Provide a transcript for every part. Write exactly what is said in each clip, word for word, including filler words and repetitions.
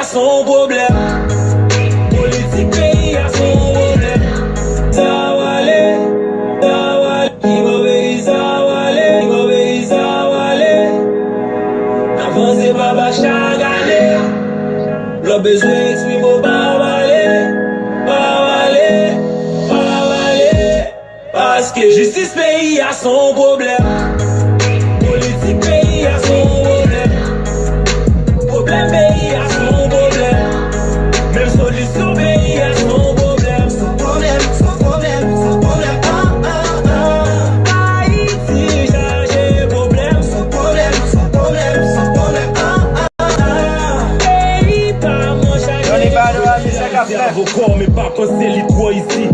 se yon pwoblèm. Politik peyi a se yon pwoblèm. Sa a pale, sa a pale, ki bò peyi sa a pale, ki bò peyi sa a pale. N ap vanse pa pa chak ane. Lè w bezwen eksprime w pa pale, pa pale, pa pale. Paske jistis peyi a se yon pwoblèm. Politik peyi a se yon pwoblèm. Pwoblèm peyi a se yon pwoblèm. Menm solisyon peyi a se yon pwoblèm. Se yon pwoblèm, se yon pwoblèm, se yon pwoblèm. Ah, ah, ah. Ayiti chaje pwoblèm. Se yon pwoblèm, se yon pwoblèm, se yon pwoblèm. Ah, ah, ah. Peyi pa mwen chaje pwoblèm. Johnny Bado a mizè k ap fèt. Avoka, men pa panse li twò isi.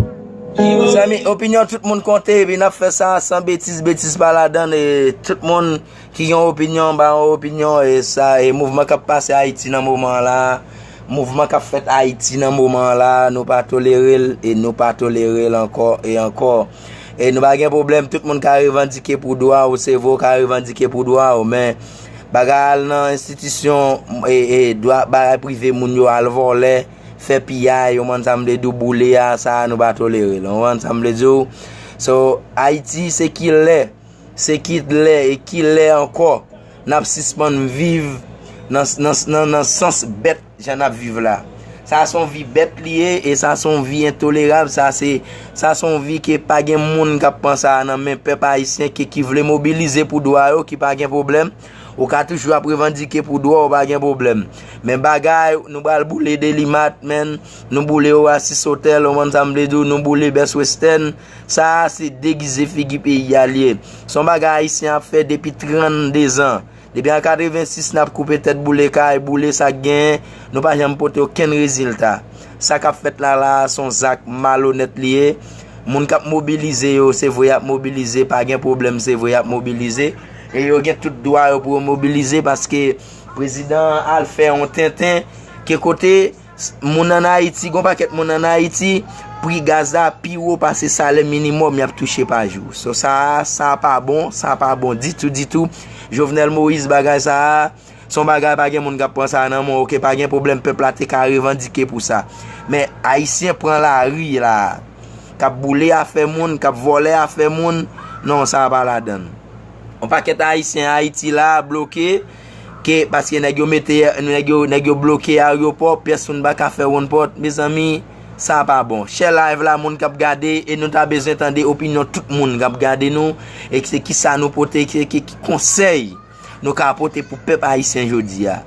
Zanmi, opinyon tout moun konte, epi n ap fè sa san betiz, betiz pa ladan, e tout moun ki gen opinyon, ba yon opinyon, e sa, e mouvman k ap pase Ayiti nan moman la, mouvman k ap fèt Ayiti nan moman la, nou pa tolere l, e nou pa tolere l ankò, e ankò. E nou pa gen pwoblèm, tout moun ka revandike pou dwa w, se vre w ka revandike pou dwa w, men bagay al nan enstitisyon, e, e dwa, bagay prive moun yo al vòlè, fè piyay, ou konprann sa m vle di w, boule a, sa a nou pa tolere l, ou konprann sa m vle di w. So, Ayiti, se kilè, se kilè e kilè ankò n ap sispann viv nan, nan, nan, nan sans bèt jan n ap viv la. Sa se yon vi bèt li ye, e sa se yon vi entolerab, sa se, sa se yon vi ke pa gen moun k ap pran sa a nan men pèp ayisyen ke ki vle mobilize pou dwa yo, ki pa gen pwoblèm. Ou ka toujou ap revandike pou dwa w, pa gen pwoblèm. Men bagay, nou pral boule Delimat, menn, nou boule Oasis Hotel, ou konprann sa m vle di w, nou boule Best Western. Sa a se degize figi peyi a l ye. Se yon bagay Ayisyen ap fè depi trannde zan. Depi an katrevensis, n ap koupe tèt, boule kay, boule sa k genyen. Nou pa janm pote okenn rezilta. Sa k ap fèt la la a, se yon zak malonèt li ye. Moun k ap mobilize yo, se vre y ap mobilize, pa gen pwoblèm, se vre y ap mobilize. E yo gen tout dwa yo pou yo mobilize, paske prezidan an al fè yon tenten ke kote s-, moun ann Ayiti, gon pakèt moun ann Ayiti, pri gaz la pi wo pase salè minimòm y ap touche pa jou. So, sa a, sa a pa bon, sa a pa bon ditou, ditou. Jovenel Moïse, bagay sa a, se yon bagay pa gen moun k ap pran sa nan men w, oke, pa gen pwoblèm, pèp la te ka revandike pou sa. Men, Ayisyen pran lari la, k ap boule afè moun, k ap vòlè afè moun, non, sa a pa ladan l. Yon pakèt Ayisyen Ayiti la bloke, ke paske nèg yo mete, nèg yo, nèg yo bloke ayewopò, pyès moun pa ka fè wonn pòt. Mezanmi, sa pa bon. Share live la, moun k ap gade, e nou ta bezwen tande opinyon tout moun k ap gade nou, e se kisa nou pote, ki, ki, ki konsèy nou ka pote pou pèp ayisyen jodi a.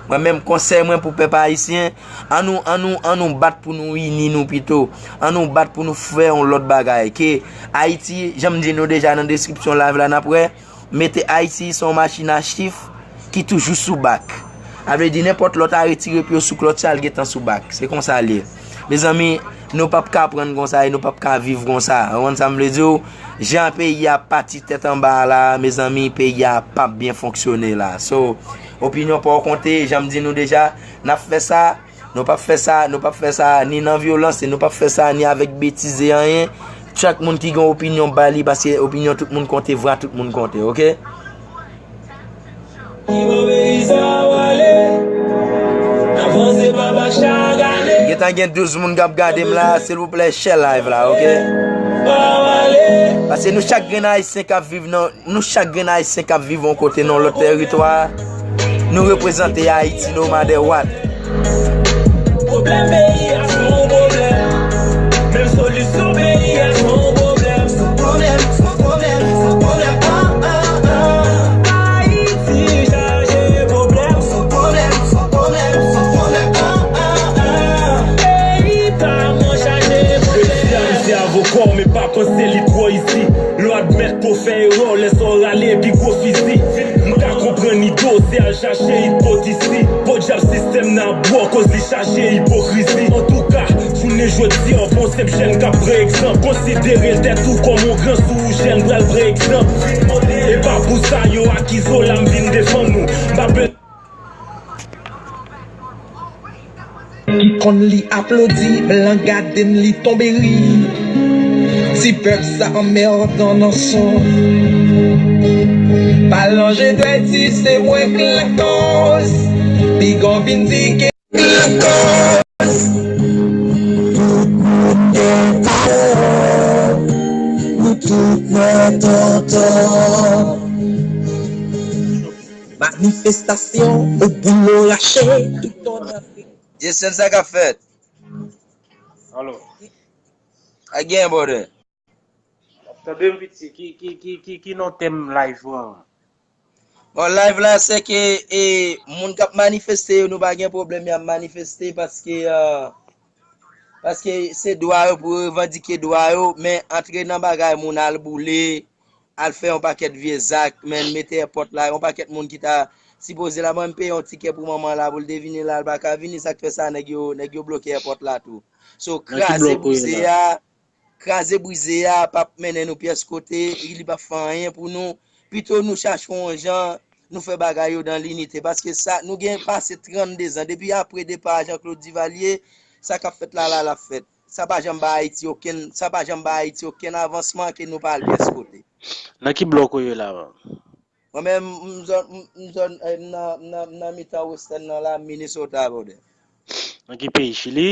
Mwen menm, konsèy mwen pou pèp ayisyen, ann nou, ann nou, ann nou bat pou nou ini nou pito. Ann nou bat pou nou fè yon lòt bagay. Ke Ayiti, jan m di nou deja nan deskripsyon live la, n ap wè, mete Ayiti se yon machin a chif ki toujou sou bak. A vle di, nenpòt lè w ta retire pye w sou klòtch la, l gentan sou bak. Se konsa l ye. Mezanmi, nou p ap ka prann konsa e nou p ap ka viv konsa. Ou konprann sa m vle di w? Jan peyi a pati tèt anba a la, mezanmi, peyi a p ap byen fonksyone la. So, opinyon pa w konte, jan m di nou deja, n ap fè sa, nou p ap fè sa, nou p ap fè sa ni nan vyolans, e nou p ap fè sa ni avèk betize anyen. Chak moun ki gen opinyon, ba li, paske opinyon tout moun konte, vwa tout moun konte, oke? Ki bò peyi sa a pale? N ap vanse pa pa chak ane. Gentan gen douz moun k ap gade m la, silvouplè, share live la, oke? Pa pale. Paske nou chak grenn Ayisyen k ap viv nan, nou chak grenn Ayisyen k ap viv yon kote nan lòt tèritwa, nou reprezante Ayiti no matter what. Pwoblèm peyi a se yon pwoblèm. Menm solisyon peyi a se yon pwoblèm. Se yon pwoblèm, se yon pwoblèm, se yon pwoblèm. Ah, ah, ah. Ayiti chaje pwoblèm. Se yon pwoblèm, se yon pwoblèm, se yon pwoblèm. Ah, ah, ah. Peyi pa mwen chaje pwoblèm. Prezidan, misye avoka, men pa panse li twò isi. Lè w admèt ke w fè erè, lè sa w rale epi gwo fizi. M ka konprann ide w, se al chache ipotisi. Podyab sistèm nan ap bwè, koz li chaje ipokrizi. Antouka, jounen jodi a, w pa yon senp jèn k ap pran egzanp. Konsidere tèt ou kòm yon gran sou jèn pral pran egzanp. E pa pou sa yo akize w la, m vin defann ou. M pa pe- Ki konn li aplodi, blan gade m, li tonbe ri. Ti pèp sa anmèdan nan son. Palanje dwèti, se mwen k lakòz. Piga w vin di ke Tout moun gen tò, nou tout nan tòtò. Manifestasyon, ou boulo rache, tout an Afrik. Jason, sa k ap fèt? Alo. A gen, brother. Tande m piti, ki, ki, ki, ki, ki non tèm live ou an? Bon, live la, se ke, e, moun k ap manifeste yo, nou pa gen pwoblèm, y ap manifeste paske, e, paske se dwa yo pou yo revandike dwa yo, men antre nan bagay moun al boule, al fè yon pakèt vye zak, men mete èpòt la, yon pakèt moun ki ta sipoze la, mwen m peye yon tikè pou manman la, pou l te vini la, l pa ka vini, sa k fè sa, nèg yo, nèg yo bloke èpòt la tou. So, kraze brize a, kraze brize a p ap mennen nou pyès kote, li p ap fè anyen pou nou. Pito nou chache yon jan, nou fè bagay yo dan linite. Paske sa, nou gen pase trannde zan. Depi apre depa Jean Claude Duvalier, sa k ap fèt la, la, l ap fèt. Sa pa janm ba Ayiti okenn, sa pa janm ba Ayiti okenn avansman ke nou pa al pyès kote. Nan ki blòk ou ye la, man? Mwen menm, m zòn, m, m zòn, eh, m nan, m nan, m nan mitan Western nan la, Minnesota, brother. Nan ki peyi? Chili?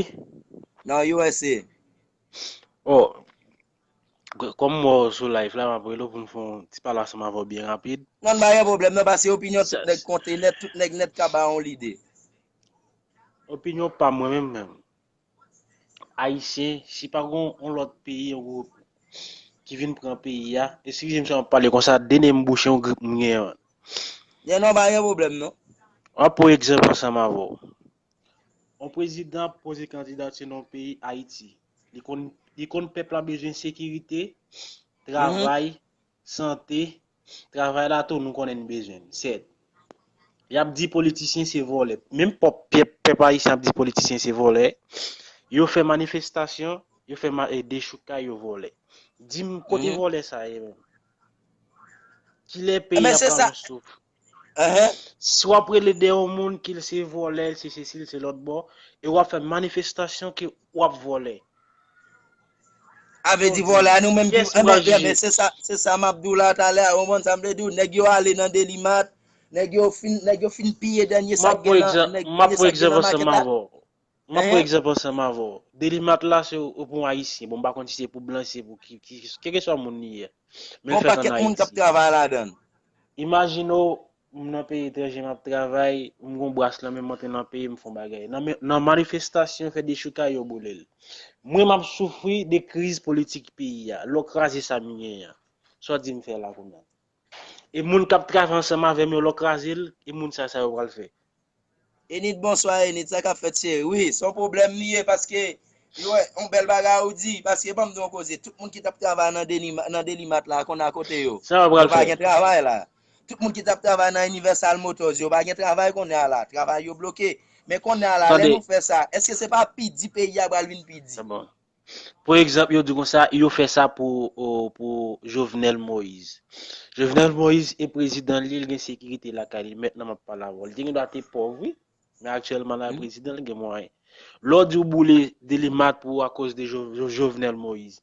Nan U S A. Oh, k-, kòm m wè w sou live la, m ap rele w pou m fè yon ti pale ansanm avè w byen rapid. Non, pa gen pwoblèm, non, paske opinyon tout nèg konte nèt, tout nèg nèt ka ba yon lide. Opinyon pa mwen menm, menm. Ayisyen, si pa gon yon lòt peyi, yon gwoup ki vin pran peyi a, eskize m si m ap pale konsa, de nen m bouche, yon grip m genyen. Gen non, pa gen pwoblèm, non. M ap pran egzanp ansanm avè w. Yon prezidan ap poze kandidati nan yon peyi, Ayiti. Li konn, li konn pèp la bezwen sekirite, travay, sante, travay la tou, nou konnen n bezwen l, sèt. Y ap di politisyen se vòlè. Menm pòp, pèp, pèp ayisyen ap di politisyen se vòlè. Yo fè manifestasyon, yo fè ma-, e, dechoukay, yo vòlè. Di m, kote vòlè sa ye menm? Kilè peyi a pral yon souf? Si w ap rele de yon moun ke l se vòlè, l se sesi, l se lòt bò, e w ap fè manifestasyon ke w ap vòlè. A vle di vòlè a nou menm tou, enben, enben, se sa, se sa m ap di w la talè a, ou konprann sa m vle di w, nèg yo ale nan Delimat, nèg yo fin, nèg yo fin piye dènye sa k gen nan, nèg, dènye sa k gen nan makèt la. M ap pran egzanp ansanm avè w. Delimat la, se pou yon Ayisyen. Bon, m pa konn si se pou blan, si se pou ki, ki, kèlkeswa moun li ye. Men l fèt ann Ayiti. Gon pakèt moun k ap travay ladan l. Imajine w, m nan peyi etranje, m ap travay, m gon bras lan men m antre nan peyi, m fè yon bagay. Nan, nan manifestasyon, fè dechoukay, yo boule l. Mwen, m ap soufri de kriz politik peyi a. Lè w kraze sa m genyen an. Sa w di m fè la kounye a? E moun k ap travay ansanm avè m yo, lè w kraze l, e moun sa, sa yo pral fè? Enid, bonswa, Enid, sa k ap fèt, cheri? Wi, se yon pwoblèm li ye, paske, yo, wè, yon bèl bagay ou di, paske, ban m di yon koze, tout moun ki t ap travay nan Deli-, nan Delimat la, konn a kote yo. Sa yo pral fè? Yo pa gen travay la. Tout moun ki t ap travay nan Universal Motors, yo pa gen travay kounye a la. Travay yo bloke. Men kounye a la, lè nou fè sa, èske se pa pi di peyi a pral vin pi di? Pran egzanp, yo di konsa, yo fè sa pou, o, pou Jovenel Moïse. Jovenel Moïse e prezidan li, li gen sekirite lakay li, mentnan m ap pale avè w. Li te gen dwa te pòv, wi, men aktyèlman la, prezidan, li gen mwayen. Lè w di w boule Delimat pou akoz de Jo-, Jo-, Jovenel Moïse.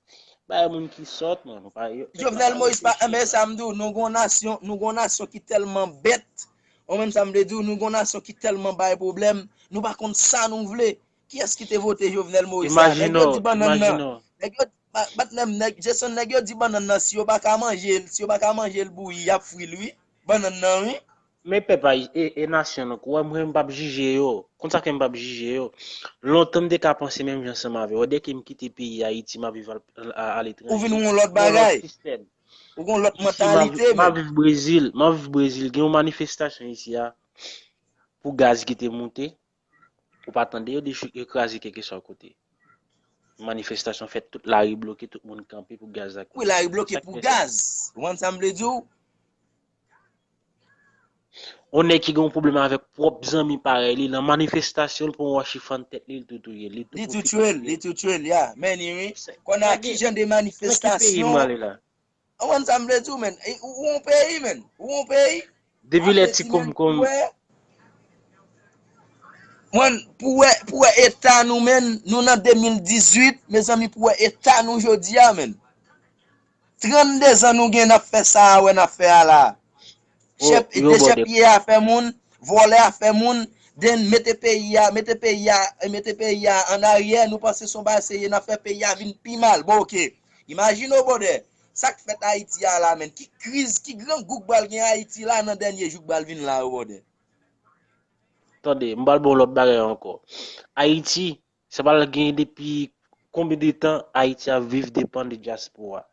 Bay moun ki sòt, man, nou pa, yo, Jovenel Moïse pa, enben, sa m di w, nou gon nasyon, nou gon nasyon ki tèlman bèt, ou menm sa m vle di w, nou gon nasyon ki tèlman bay pwoblèm, nou pa konn sa nou vle. Kiyès ki te vote Jovenel Moïse la? Nèg yo di bannann nan. Nèg yo, pa, pa t menm nèg, Jason, nèg yo di bannann nan, si yo pa ka manje l, si yo pa ka manje l bouyi, y ap fri l, wi. Bannann nan, wi. Men pèp a, e, e nasyon nou, ou wè mwen, m p ap jije yo. Konn sa fè m p ap jije yo? Lontan m te ka panse menm jan ansanm avè yo. Dèke m kite peyi Ayiti, m ap viv al-, a, aletranje. Ou vin yon lòt bagay. Ou gon lòt mantalite, menm. M ap viv Brezil, m ap viv Brezil. Gen yon manifestasyon isi a pou gaz ki te moute. Ou pa tande yo dechou-, yo kraze kèlkeswa kote. Manifestasyon fèt, tout lari bloke, tout moun kanpe pou gaz la. Wi, lari bloke pou gaz. Ou konn sa m vle di w? Yon nèg ki gen yon pwoblèm avèk pwòp zanmi parèy li, nan manifestasyon, l pran yon wòch li fann tèt li, li tou touye l. Li tou touye l, li tou touye l, ya. Men ni, wi. Kounye a, ki jan de manifestasyon? Ou konprann sa m vle di w, menn? E, ou, ou yon peyi, menn. Ou yon peyi. Depi lè ti konm konm. Mwen, pou wè, pou wè eta nou, menn, nou nan de mil dizuit, mezanmi, pou wè eta nou jodi a, menn. Trannde zan nou gen n ap fè sa a, wè n ap fè a la. Chèf, dechèpiye a fè moun, vòlè a fè moun, Then mete peyi a, mete peyi a, mete peyi a an aryè, nou panse se yon bagay serye n ap fè, peyi a vin pi mal. Bon, oke. Imajine w, brother. Sa k fèt Ayiti a la, menn. Ki kriz, ki grangou k pral gen Ayiti la nan dènye jou k pral vin la yo, brother? Tande, m pral ba w lòt bagay ankò. Ayiti, sa pral gen depi konbyen de tan Ayiti ap viv depann de dyaspora?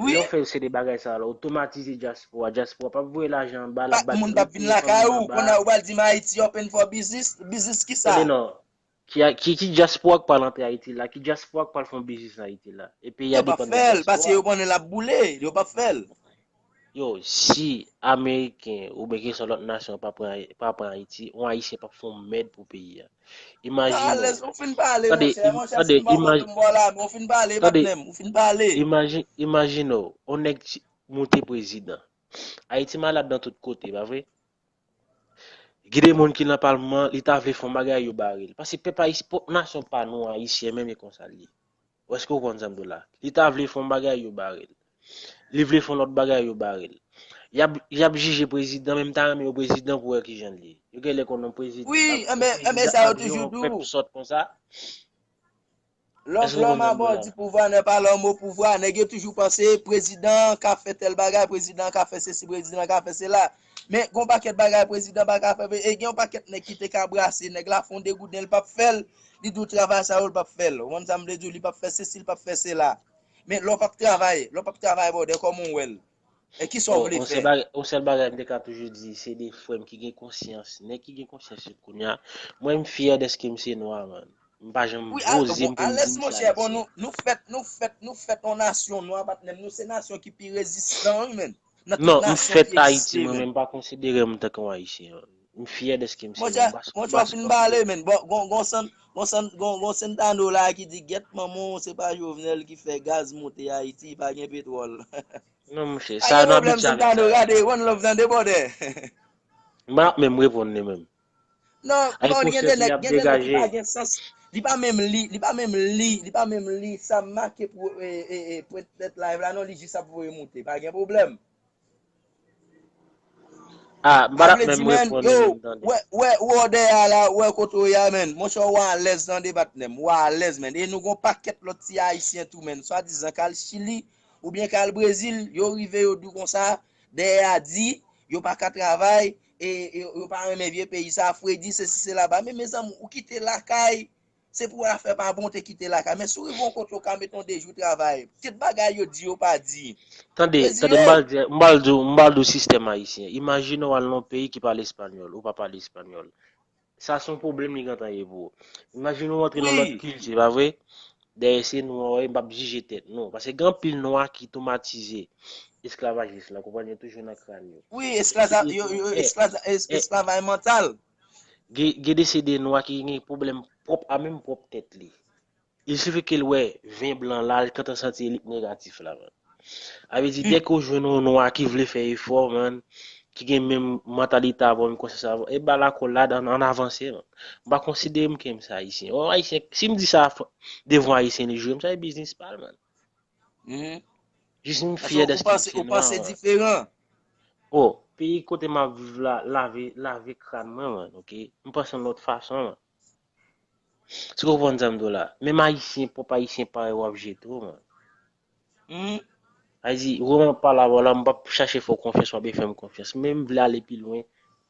Lè Wi, w fè se de bagay sa la, otomatize dyaspora. Dyaspora p ap voye lajan anba, l pa ap ba moun t ap vin lakay ou, kounye a ou pral di m Ayiti open for business, business ki sa? Tande non. Ki, ki, ki dyaspora k pral antre Ayiti la? Ki dyaspora k pral fè yon biznis an Ayiti la? E peyi a Yo p ap depann de fè l, paske dyaspora. Yo konnen l ap boule, yo p ap fè l. Yo, si Ameriken oubyen kesyon lòt nasyon pa pran, pa pran Ayiti, yon Ayisyen p ap fè yon mèd pou peyi a. Imajine w. Alèz, ou fin pale, Tande, monchè, im- monchè, tande, si m pa imaj, konprann m bò la, men ou fin pale, tande, patnè m, ou fin pale. Imajine, imajine w, yon nèg ti- moute prezidan. Ayiti malad nan tout kote, pa vre? Gen de moun ki nan palman, li ta vle fè yon bagay, yo bare l. Paske pèp Ayisyen, pwòp nasyon pa nou, Ayisyen, menm e konsa l ye. Èske w konn sa m di w la? Li ta vle fè yon bagay, yo bare l. Li vle fè yon lòt bagay, yo bare l. Y ap, y ap jije prezidan, men m ta renmen yon prezidan pou wè kijan l ye. Yo genlè konn yon prezidan, Wi, yon enben, enben prezidan sa yo ap jwe toujou yon di pèp w. Sòt konsa. Lòm, Èske w lòm konprann sa m di w abò la? Di pouvwa n'est pas l'homme au pouvoir. Nèg yo toujou panse prezidan ka fè tèl bagay, prezidan ka fè sesi, prezidan ka fè sela. Men gon pakèt bagay prezidan pa ka fè, e gen yon pakèt nèg ki te ka brase, nèg la fè yon degouden, l p ap fè l, li di w travay sa yo, l p ap fè l. Ou konn sa m vle di w, li p ap fè sesi, l p ap fè sela. Men lè w p ap travay, lè w p ap travay, brother, kòman w wè l? E kisa w Bon, vle yon sèl fè? Bagay, yon sèl bagay m te ka toujou di, se de frè m ki gen konsyans, nèg ki gen konsyans yo kounye a. Mwen, m fyè dèske m se nwa, man. M pa janm Wi, al, poze bon, m pou m di alèz, m se monchè, bon, Ayisyen. Nou, nou fèt, nou fèt, nou fèt yon nasyon nwa, patnè m. Nou se nasyon ki pi rezistan, wi, menn. Nan tout Non, m nasyon fèt ki Ayiti, egziste, mwen menn. Menm, m pa konsidere m tankou yon Ayisyen, man. M fyè dèske m se nwa. Monchè, M pa, m pa monchè, w fin sipòte pale, yo. Menn. Bon, gon, gon, San, gon, San, gon, gon Sentano la ki di, "Gyèt manman w, se pa Jovenel ki fè gaz monte Ayiti, pa gen petwòl." Non, monchè, Pa sa gen nou pwoblèm, abitye avèk Sentano, sa. Gade, one love tande, brother. M ap menm reponn li menm. Non, Ay bon, gen de konsyans li nèg, ap gen de nèg ki degaje. Pa gen sans. Li pa menm li, li pa menm li, li pa menm li, sa make pou e, e, e, pwent tèt live la, non, li jis ap voye moute. Pa gen pwoblèm. Ah, m pa Sa t ap vle di, menm menn, reponn yo, li menm, tande. Wè, wè, wè, dèyè a la, wè kote w ye a, menn. Monchè, w alèz, tande, patnè m. W alèz, menn. E nou gon pakèt lòt ti Ayisyen tou, menn. Swadizan k al Chili, oubyen k al Brezil, yo rive, yo di w konsa, dèyè a di, yo pa ka travay, e, e yo pa renmen vye peyi sa, fredi, sesi, sela. Ba, men, mezanmi, ou kite lakay, se pou afè pa bon, te kite lakay. Men si w rive yon kote, w ka mete yon de jou travay. Tout bagay yo di, yo pa di. Tande, Rezi tande, m yo. Pral di, m pral di, w- m pral di w sistèm ayisyen. Imajine w al nan yon peyi ki pale espanyòl, ou pa pale espanyòl. Sa se yon pwoblèm li gentan ye pou ou. Imajine w antre nan lòt Wi. Kilti, pa vre? Dèyè se nwa, wi, m p ap jije tèt nou. Paske gen anpil nwa ki twomatize esklavajis la, konprann, yo toujou nan kràn yo. Wi, esklaza, Ki yo, yo, eh, esklaza, es, eh, esklavay mantal. Gen, gen de se de nwa ki gen pwoblèm pwòp a menm pwòp tèt li. Il sifi ke l wè ven blan la, l gentan santi li negatif la, man. A vle di, dèke w jwenn yon nwa ki vle fè efò, man, ki gen menm mantalite avè w, menm konsyans avè w, e ba l akolad, ann, ann avanse, man. M pa konsidere m ke m se ayisyen. Yon ayisyen, si m di sa devan ayisyen li joure m, sa se biznis pa l, man. Mhm. Jis m Paske fyè ou dèske m panse, se ou nwa, panse man. Diferan. O, peyi kote m ap viv la, lave, lave kràn mwen, man, oke? M panse yon lòt fason, man. Si w konprann sa m di w la. Menm ayisyen, pwòp ayisyen parèy w ap jete w, man. Mhm. Sa vle di, ou wè m ap pale avè w la, m p ap chache fè w konfyans, w ap fè m konfyans. Men m vle ale pi lwen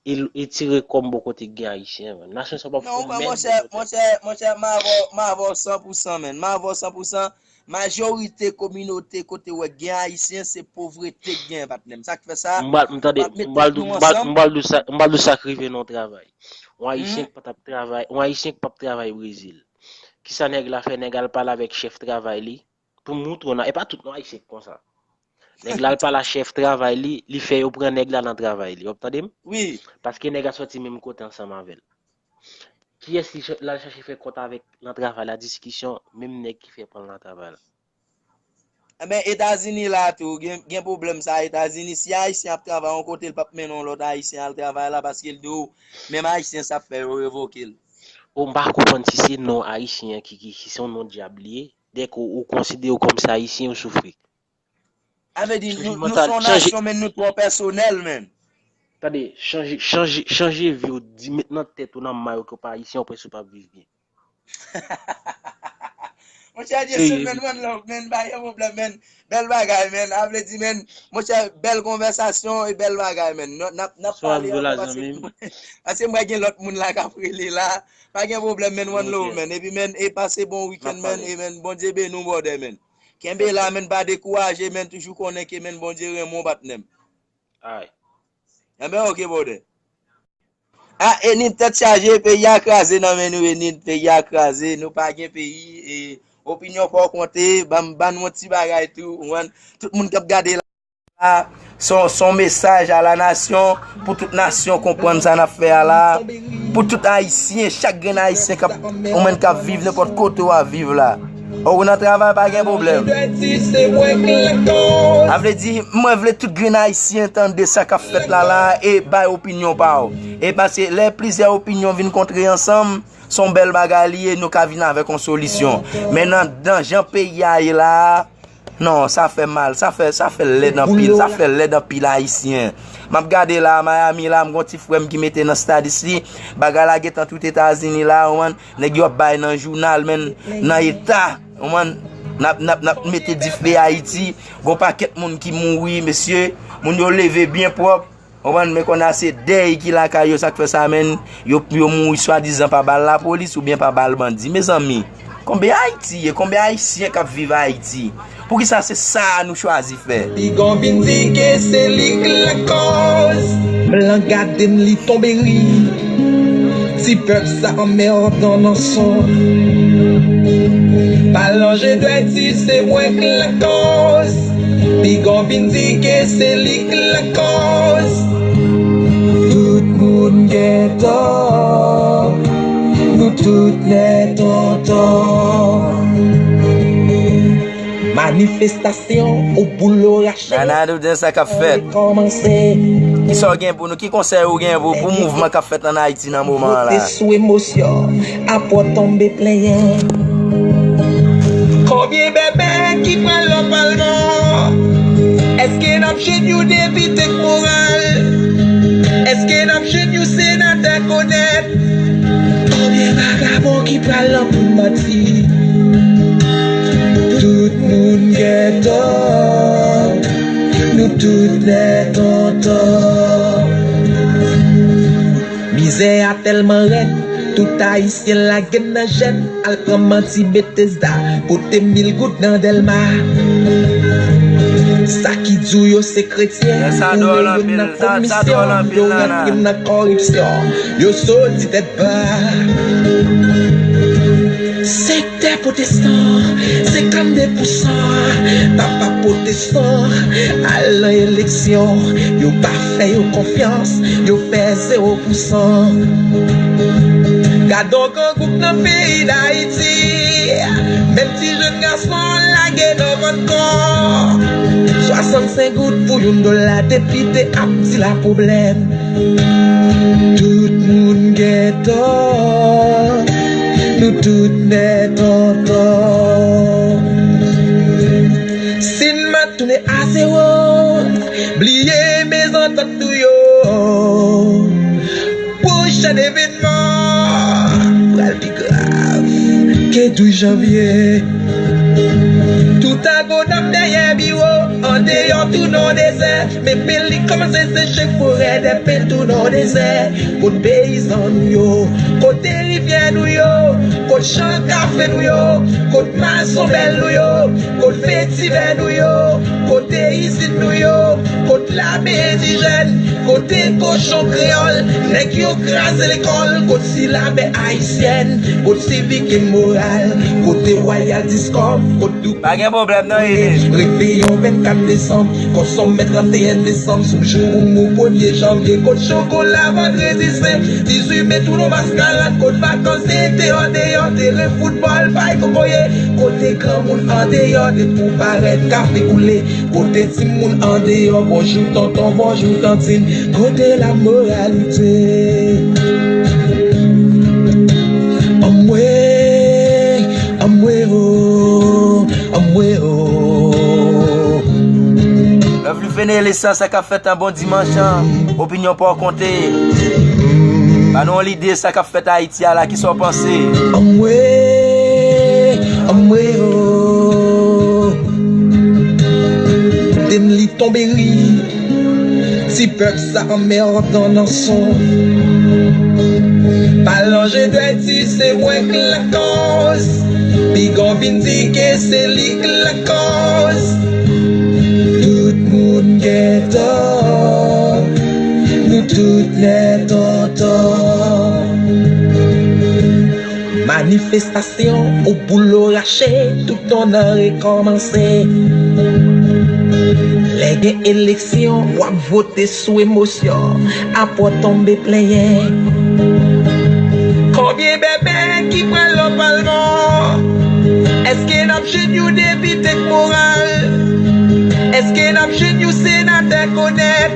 e, e tire kò m bò kote gen ayisyen, man. Nasyon sa p ap fè Non, w mwen, mèd monchè, bò kote. Monchè, monchè, m avè w, m avè w san pou san, menn. M avè w san pou san. Majorite kominote kote w wè gen ayisyen, se povrete k gen, patnè m. Sa k fè sa, M pral, m tande, pa mete m pral tèt di w, nou m pral, m ansanm. pral di w sa, m pral di w sa k rive nan yon travay. Yon ayisyen Mhm. k pa t ap travay, yon ayisyen k p ap travay Brezil. Kisa nèg la fè? Nèg al pale avèk chèf travay li. Pou m moutre w nan, e pa tout non ayisyen k konsa. Nèg la al pale a chèf travay li, li fè yo pran nèg la nan travay li. W ap tande m? Wi. Paske nèg la sòti menm kote ansanm avè l. Kiyès li ch- l al chache fè kont avèk nan travay la, diskisyon, menm nèg ki fè pran l nan travay la. Enben, Etazini la tou, gen, gen pwoblèm sa Etazini. Si Ayisyen ap travay yon kote, l p ap mennen yon lòt Ayisyen al travay la, paske l di w, menm Ayisyen sa ap fè yo revoke l. O, m pa konprann si se non ayisyen an ki, ki, ki se yon non dyab li ye. Dèke ou, ou konsidere w kòm se ayisyen, ou soufri. Sa vle di, Chanje nou, nou se mantal, yon chanje, nasyon, men nou twò pèsonèl, menn. Tande, chanje, chanje, chanje vi w, di, met nan tèt ou, nan may ou ke w pa ayisyen, ou prèske pa ap viv byen. Monchè Jason, men, one love, men, pa gen pwoblèm, men. Bèl bagay, men. A vle di, men, monchè, bèl konvèsasyon e bèl bagay, men. N ap, n ap pale ankò paske, paske mwen gen lòt moun la k ap rele la. Pa gen pwoblèm, men, one love, men. Epi, men, e pase bon wikenn, men, e, men, Bondye beni w, brother, men. Kenbe la, men, pa dekouraje, men, toujou konnen ke, men, Bondye renmen w, patnè m. Ay. Enben, ok, brother. A, Enid, tèt chaje, peyi a kraze nan men nou, Enid, peyi a kraze, nou pa gen peyi, e, opinyon pa w konte, ban, ban nou yon ti bagay tou, ou konprann? Tout moun k ap gade la, se yon, se yon mesaj a la nasyon, pou tout nasyon konprann sa n ap fè a la, pou tout ayisyen, chak grenn ayisyen k ap, ou menm k ap viv nenpòt kote w ap viv la. Ou nan travay, pa gen pwoblèm. A vle di, mwen vle tout grenn ayisyen tande sa k ap fèt la la e bay opinyon pa w. E paske lè plizyè opinyon vin kontre ansanm, se yon bèl bagay li ye, nou ka vin avèk yon solisyon. Men nan, nan jan peyi a ye la, non, sa fè mal, sa fè, sa fè lèd anpil, sa fè lèd anpil ayisyen. M ap gade la, Miami la, m gon ti frè m ki mete nan statis li, bagay la gentan tout Etazini la, ou konprann, nèg yo ap bay nan jounal, men nan eta, ou konprann, n ap, n ap, n ap mete dife Ayiti, gon pakèt moun ki mouri, mesye, moun yo leve byen pwòp, ou konprann, men kounye a se dèy ki lakay yo, sa k fè sa, men, yo, yo mouri swadizan pa bal lapolis oubyen pa bal bandi. Mezanmi, konbyen Ayiti ye? Konbyen Ayisyen k ap viv Ayiti? Poukisa se sa a nou chwazi fè? Pigan vin di ke se li k lakòz. Blan gade m, li tonbe ri. Ti pèp sa anmèdan nan son. Palanje dwèt di se mwen k lakòz. Pigan vin di ke se li k lakòz. Tout moun gen tò. Nou tout nèt an tò. Manifestasyon ou boul rache. Nanado, den sa k ap fèt. Kòmanse. Kisa w gen pou nou? Ki konsèy ou gen pou, pou mouvman k ap fèt ann Ayiti nan moman an la? Pote sou emosyon, apre w tonbe plenyen. Konbyen bèbè ki pral nan palman? Èske n ap jwenn yon depite k moral? Èske n ap jwenn yon senatè k onèt? Konbyen vagabon ki pral nan pou mati? Tout moun gen tò. Nou tout nèt an tò. Mizè a tèlman rèd, tout Ayisyen lage n nan jèn. Al pran manti Betesda, pote mil goud nan Dèlma. Sa ki di w yo se kretyen, boure youn nan komisyon, yo rantre nan kòripsyon, yo soti tèt ba. Sektè pwotestan, senkannde pousan, papa pwotestan, al nan eleksyon, yo pa fè yo konfyans, yo fè zewo pousan. Gade yon grangou nan peyi Dayiti, menm ti jèn gason lage nan vant kò. Swasannsenk goud pou yon dola, depite ap di la pwoblèm. Tout moun gen tò, nou tout nèt an tò. Si n mat tounen a zewo, bliye mezantant nou yo. Pwochèn evènman pral pi grav ke douz janvye. Tout agonòm dèyè biwo, andeyò tounen dezè. Men peli kòmanse seche, forè dèpen tounen dezè. Kot peyizan nou yo? Kote rivyè nou yo? Kot chan kafe nou yo? Kot mazon bèl nou yo? Kot vetivè nou yo? Kote izin nou yo? Kot lame endijèn? Kote kochon kreyòl? Nèg yo kraze lekòl. Kot silabè ayisyèn? Kot sivik e moral? Kote Royal Discom? Kot Pa gen pwoblèm non, Enes. Reveyon vennkat desanm, konsonmen trannteyen desanm, sou jou moumou premye janvye, kot chokola vandredi sen, dizuit me tounen maskarad, kot vakans ete andeyò, teren foutbòl, pay kokoye, kote granmoun andeyò, de pou parèt, kafe koule, kote timoun andeyò, bonjou tonton, bonjou tantin, kote lamoralite? Anmwe, anmwe o, anmwe o. Lovely Benelisa, sa k ap fèt an bon dimanch an? Opinyon pa w konte. Ba nou yon lide sa k ap fèt Ayiti a la, kisa w panse? Anmwe, anmwe o. Dem li tonbe ri. Ti pèp sa anmèdan nan son. Palanje dwèti se mwen k lakòz. Pigan vin di ke se li k lakòz. Tout moun gen tò. Nou tout nèt an tò. Manifestasyon ou boulo rache, tout tan nan rekòmanse. Lè gen eleksyon, w ap vote sou emosyon, apre w tonbe plenyen. Konbyen bèbè ki pral nan palman? Èske n ap jwenn yon depite k moral? Èske n ap jwenn yon senatè k onèt?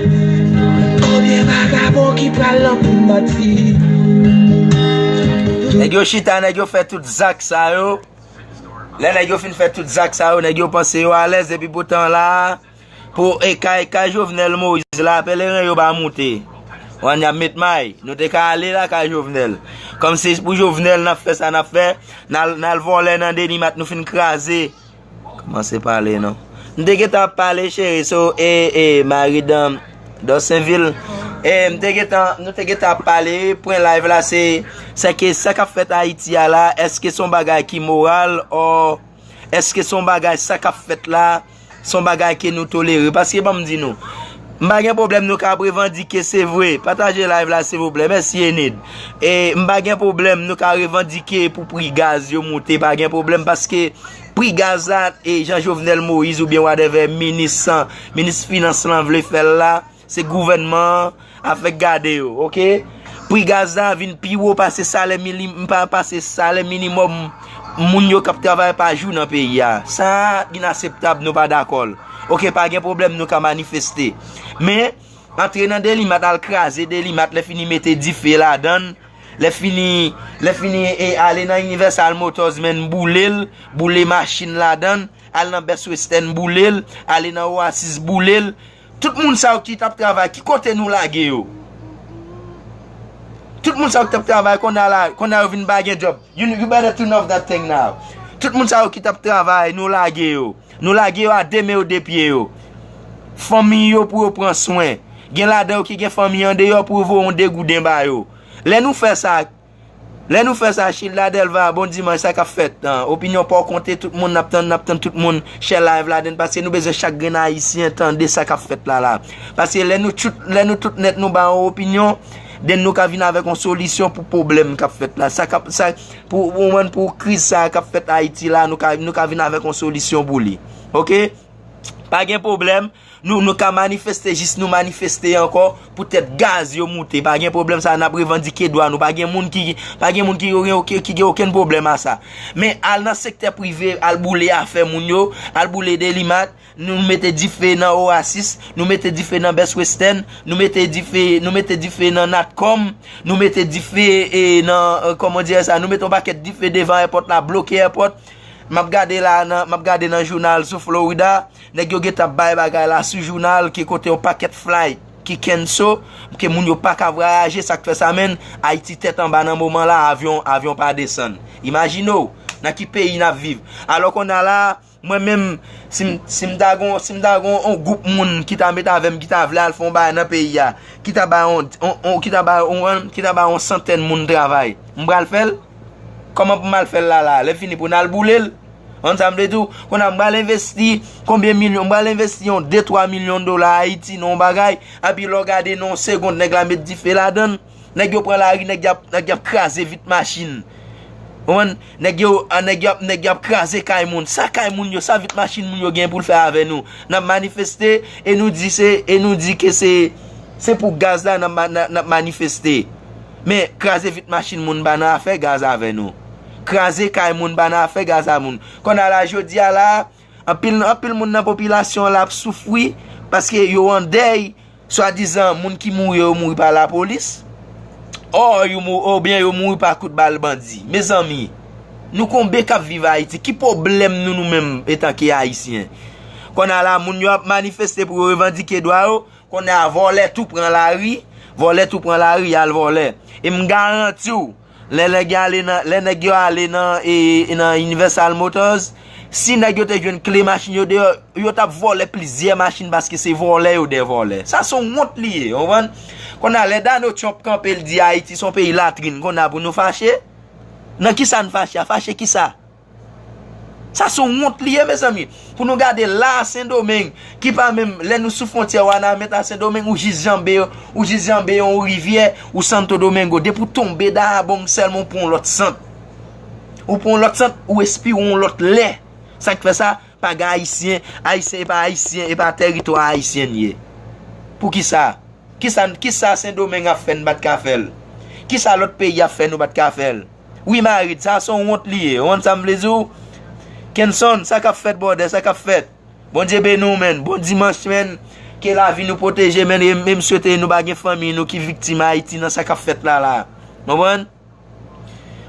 Konbyen vagabon ki pral nan primati? Nèg yo chita, nèg yo fè tout zak sa yo. Lè nèg yo fin fè tout zak sa yo, nèg yo panse yo alèz, epi poutan la, pou e kay, kay Jovenel Moïse la, peleren yo pa moute. Wan y ap met may. Nou te ka ale lakay Jovenel. Kòmsi pou Jovenel n ap fè sa n ap fè, n al, n al vòlè nan Delimat, nou fin kraze. Kòmanse pale non. M te gentan ap pale, cheri, so, e, e, mari dan, dan Senvil. E, m te gentan, nou te gentan ap pale, pwen live la, se, se ke sa k ap fèt Ayiti a la, èske se yon bagay ki moral, o èske se yon bagay sa k ap fèt la, se yon bagay ke nou tolere? Paske, ban m di nou, m pa gen pwoblèm nou ka ap revandike, se vre. Pataje live la, silvouplè. Mèsi, Enid. E, m pa gen pwoblèm nou ka revandike pou pri gaz yo moute, pa gen pwoblèm, paske pri gaz la, e jan Jovenel Moïse oubyen whatever, minis, minis finans lan vle fè l la, se gouvènman an avèk gade yo, oke? Pri gaz la vin pi wo pase salè minim, pa pase salè minimòm moun yo k ap travay pa jou nan peyi a. Sa a inaseptab, nou pa dakò l. Oke, pa gen pwoblèm, nou ka manifeste. Men, antre nan Delimat, al kraze Delimat, lè fini mete dife ladan l, lè fini, lè fini e ale nan Universal Motors, men boule l, boule machin ladan l, al nan Best Western boule l, ale nan Oasis boule l. Tout moun sa yo ki t ap travay, ki kote nou lage yo? Tout moun sa yo ki t ap travay, kounye a la, kounye a yo vin pa gen djòb. You, you better turn off that thing now. Tout moun sa yo ki t ap travay, nou lage yo. Nou lage yo a de men yo, de pye yo. Fanmi yo pou yo pran swen. Gen ladan yo ki gen fanmi andeyò pou yo voye yon degouden ba yo. Lè nou fè sa, lè nou fè sa, Childa Delva, bon dimanch, sa k ap fèt? An, opinyon pa w konte, tout moun n ap tann, n ap tann tout moun share live ladan l, paske nou bezwen chak grenn Ayisyen tande sa k ap fèt la la. Paske lè nou tout, lè nou tout nèt nou ba yon opinyon, then nou ka vin avèk yon solisyon pou pwoblèm k ap fèt la. Sa k ap, sa, pou, pou, pou kriz sa k ap fèt Ayiti la, nou ka, nou ka vin avèk yon solisyon pou li. Oke? Pa gen pwoblèm. Nou, nou ka manifeste jis nou manifeste ankò poutèt gaz yo moute. Pa gen pwoblèm sa, n ap revandike dwa nou. Pa gen moun ki, pa gen moun ki, ki, ki gen okenn pwoblèm a sa. Men al nan sektè prive, al boule afè moun yo, al boule Delimat, nou mete dife nan Oasis, nou mete dife nan Best Western, nou mete dife, nou mete dife nan Natcom, nou mete dife, e, nan, e, kòman w di sa, nou mete yon pakèt dife devan èpòt la, bloke èpòt. M ap gade la nan, m ap gade nan jounal sou Florida, nèg yo gentan ap bay bagay la sou jounal ke kote yon pakèt flight ki cancel, ke moun yo pa ka vwayaje, sa k fè sa menm, Ayiti tèt anba nan moman la, avyon, avyon pa desann. Imajine w, nan ki peyi n ap viv. Alò kounye a la, mwen menm, si m, si m ta gon, si m ta gon yon gwoup moun ki ta met avè m, ki ta vle al fè yon bagay nan peyi a, ki ta bay yon, yon, yon, ki ta bay yon, ki ta bay yon santèn moun travay, m pral fè l? Kòman pou m al fè l la la? Lè fini pou n al boule l? Konn sa m vle di w? Kounye a m pral envesti konbyen milyon? M pral envesti yon de twa milyon dola Ayiti nan yon bagay, epi lè w gade nan yon segond nèg la met dife ladan l. Nèg yo pran lari, nèg y ap, nèg y ap kraze vit machin. Konprann? Nèg yo, a, nèg y ap, nèg y ap kraze kay moun. Sa kay moun yo, sa vit machin moun yo gen pou l fè avè nou? N ap manifeste e nou di se, e nou di ke se, se pou gaz la n ap ma-, n ap, n ap manifeste. Men kraze vit machin moun pa nan afè gaz avè nou. Kraze kay moun pa nan afè gaz a moun. Kounye a la, jodi a la, anpil, anpil moun nan popilasyon an la ap soufri paske yo an dèy, swadizan moun ki mouri yo, yo mouri pa lapolis. Ò, yo mou-, oubyen yo mouri pa kout bal bandi. Mezanmi, nou konbyen k ap viv Ayiti? Ki pwoblèm nou, nou menm, etanke Ayisyen? Kounye a la, moun yo ap manifeste pou yo revandike dwa yo. Kounye a, vòlè tou pran lari. Vòlè tou pran lari, y al vòlè. E m garanti w, lè nèg yo ale nan, lè nèg yo ale nan, e, nan Universal Motors, si nèg yo te jwenn kle machin yo deyò, yo t ap vòlè plizyè machin paske se vòlè yo dèyè vòlè. Sa se yon wont li ye, w konprann? Kounye a, lè Donald Trump kanpe, l di Ayiti se yon peyi latrin, kounye a pou nou fache? Nan kisa n fache a? Fache kisa? Sa se yon wont li ye, mezanmi. Pou nou gade la, Sendomeng, ki pa menm, lè nou sou fwontyè Wanament a Sendomeng, ou jis janbe, ou jis janbe yon rivyè, ou Santo Domingo. Depi w tonbe Dayabong sèlman, ou pran yon lòt sant. Ou pran yon lòt sant, ou respire yon lòt lè. Sa k fè sa? Pa gen Ayisyen, Ayisyen e pa Ayisyen, e pa tèritwa Ayisyen l ye. Poukisa? Kisa, kisa Sendomeng ap fè n pa t ka fè l? Kisa lòt peyi ap fè nou pa t ka fè l? Wi, Marit, sa se yon wont li ye. Ou konn sa m vle di w? Kenson, sa k ap fèt, brother, sa k ap fèt? Bondye beni w, menn. Bon dimanch, menn. Ke lavi nou pwoteje, menn. E m swete nou pa gen fanmi nou ki viktim Ayiti nan sa k ap fèt la, la. Konprann?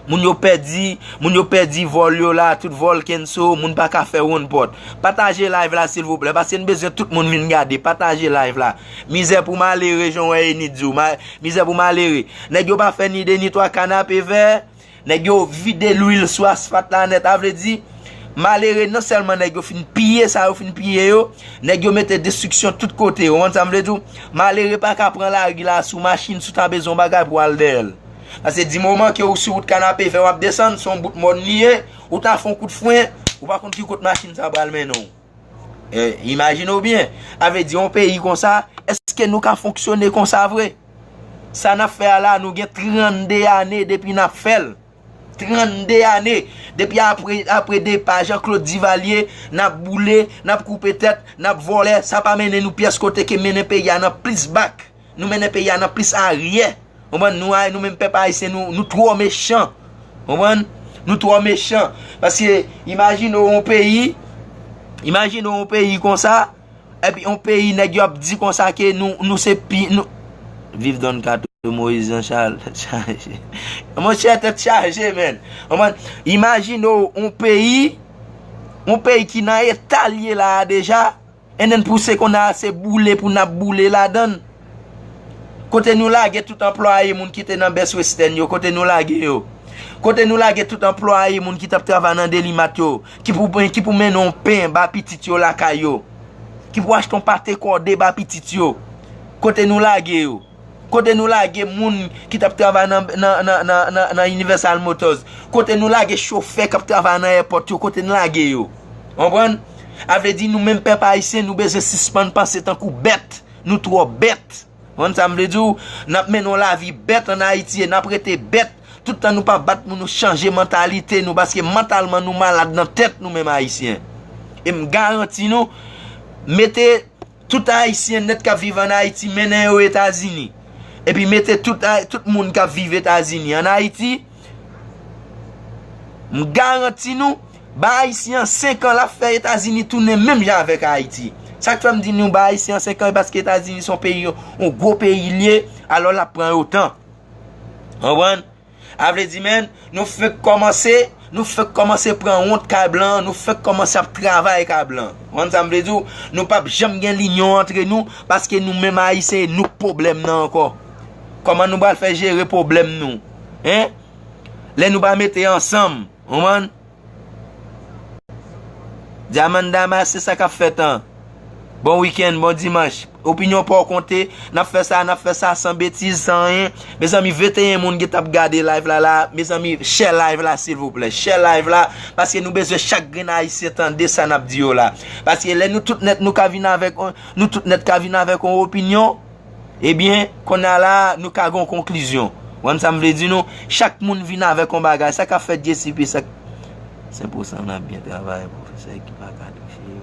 Moun yo pèdi, moun yo pèdi vòl yo la, tout vòl kenso, moun pa ka fè wonn pòt. Pataje live la, silvouplè, paske n bezwen tout moun vin gade. Pataje live la. Mizè pou malere, jan w wè Eni di w. Ma-, mizè pou malere. Nèg yo pa fè ni de ni twa kanape vè. Nèg yo vide lwil sou asfalt la nèt. A vle di, malere, non sèlman nèg yo fin piye sa yo fin piye yo, nèg yo mete destriksyon tout kote. Ou konn sa m vle di w? Malere pa ka pran lari la sou machin, si w ta bezwen yon bagay pou w al dèyè l. Paske di moman ke ou sou wout kanape vè w ap desann, se yon bout mòn li ye, ou ta fè yon kout fren, ou pa konn ki kote machin sa pral mennen w. E, imajine w byen, a vle di yon peyi konsa, èske nou ka fonksyone konsa vre? Sa n ap fè a la, nou gen trannde ane depi n ap fè l. Trannde ane. Depi apre, apre depa Jean Claude Duvalier, n ap boule, n ap koupe tèt, n ap vòlè, sa pa mennen nou pyès kote ke mennen peyi a nan plis bak. Nou mennen peyi a nan plis aryè. Konprann? Nou a, nou menm pèp ayisyen, nou, nou twò mechan. Konprann? Nou twò mechan. Paske, imajine w yon peyi, imajine w yon peyi konsa, epi yon peyi nèg yo ap di konsa ke nou, nou se pi, nou, viv Don Kato, Moïse Jean Charles, tèt chaje. Monchè, tèt chaje, menn. Konprann? Imajine w yon peyi, yon peyi ki nan eta l ye la a deja, and then pou se konn a se boule pou n ap boule ladan l. Kote nou lage tout anplwaye moun ki te nan Best Western yo, kote nou lage yo? Kote nou lage tout anplwaye moun ki t ap travay nan Delimat yo, ki pou, ki pou mennen yon pen ba pitit yo lakay yo, ki pou achte yon pate kòde ba pitit yo? Kote nou lage yo? Kote nou lage moun ki t ap travay nan, nan, nan, nan, nan, nan Universal Motors? Kote nou lage chofè k ap travay nan èpòt yo? Kote nou lage yo? Konprann? A vle di nou menm pèp ayisyen, nou bezwen sispann panse tankou bèt. Nou twò bèt. Konprann sa m vle di w? N ap mennen yon lavi bèt ann Ayiti e n ap rete bèt. Tout tan nou pa bat pou nou chanje mantalite nou, paske mantalman nou malad nan tèt nou menm ayisyen. E m garanti nou, mete tout ayisyen nèt k ap viv ann Ayiti, mennen yo Etazini. Epi mete tout, tout moun k ap viv Etazini ann Ayiti, m garanti nou, ba ayisyen an senk an, l ap fè Etazini tounen menm jan avèk Ayiti. Sa k fè m di nou ba ayisyen an senk an, e paske Etazini se yon peyi, yon gwo peyi l ye, alò l ap pran yo tan. Konprann? A vle di, menn, nou fenk kòmanse, nou fenk kòmanse pran wont kay blan, nou fenk kòmanse ap travay kay blan. Konprann sa m vle di w? Nou p ap janm gen linyon antre nou, paske nou menm ayisyen, e nou k pwoblèm nan ankò. Kòman nou pral fè jere pwoblèm nou? Hein? Lè nou pa mete ansanm, konprann? Diamanda, se sa k ap fèt an. Bon wikenn, bon dimanch. Opinyon pa w konte, n ap fè sa, n ap fè sa san betiz, san anyen. Mezanmi, venteyen moun ki t ap gade live la, la. Mezanmi, share live la, silvouplè. Share live la, paske nou bezwen chak grenn ayisyen tande sa n ap di yo la. Paske lè nou tout nèt, nou ka vin avèk, nou tout nèt ka vin avèk yon opinyon, ebyen, kounye a la, nou ka gen yon konklizyon. Ou konn sa m vle di nou? Chak moun vin avèk yon bagay. Sa k ap fèt J C P, sa k, senk pousan n ap byen travay, pwofesè ki pa ka touche yo.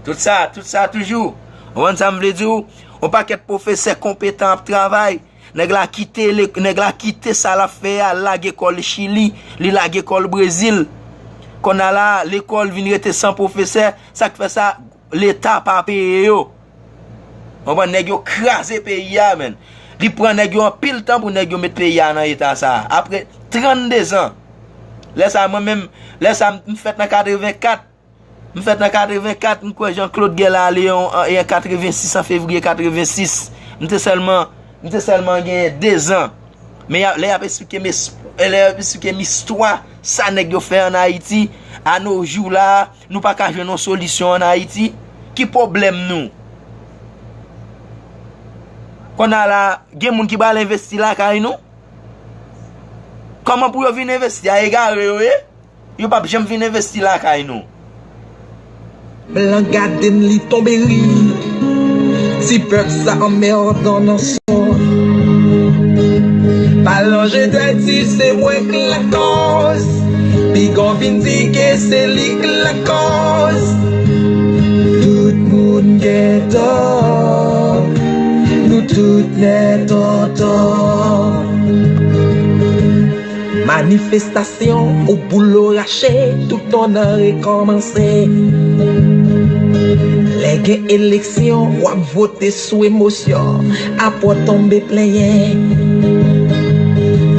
Tout sa, tout sa toujou. Ou konn sa m vle di w? Yon pakèt pwofesè konpetan ap travay. Nèg la kite le-, nèg la kite sa l ap fè a, l lage kò l Chili, li lage kò l Brezil. Kounye a la, lekòl vin rete san pwofesè. Sa k fè sa? Leta pa peye yo. Konprann? Nèg yo kraze peyi a, menn. Li pran nèg yo anpil tan pou nèg yo met peyi a nan eta sa a. Apre trannde zan. Lè sa a, mwen menm, lè sa a, m fèt nan katrevenkat. M fèt an katrevenkat, m kwè Jean Claude Guerlaléon, an, e an katrevensis, an fevriye katrevensis. M te sèlman, m te sèlman genyen dezan. Men y a, lè y ap esplike m es-, lè y ap esplike m istwa sa nèg yo fè ann Ayiti, a no jou la, nou pa ka jwenn yon solisyon ann Ayiti. Ki pwoblèm nou? Kounye a la, gen moun ki pral envesti lakay nou? Kòman pou yo vin envesti a? Egare yo ye? Yo p ap janm vin envesti lakay nou. Blan gade n, li tonbe ri. Ti pèp sa anmèdan nan son. Palan Jedi se mwen k lakòz. Piga w vin di ke se li k lakòz. Tout moun gen tò. Nou tout nèt an tò. Manifestasyon ou boulo rache, tout on an rekòmanse. Lè gen eleksyon, w ap vote sou emosyon, apre w tonbe plenyen.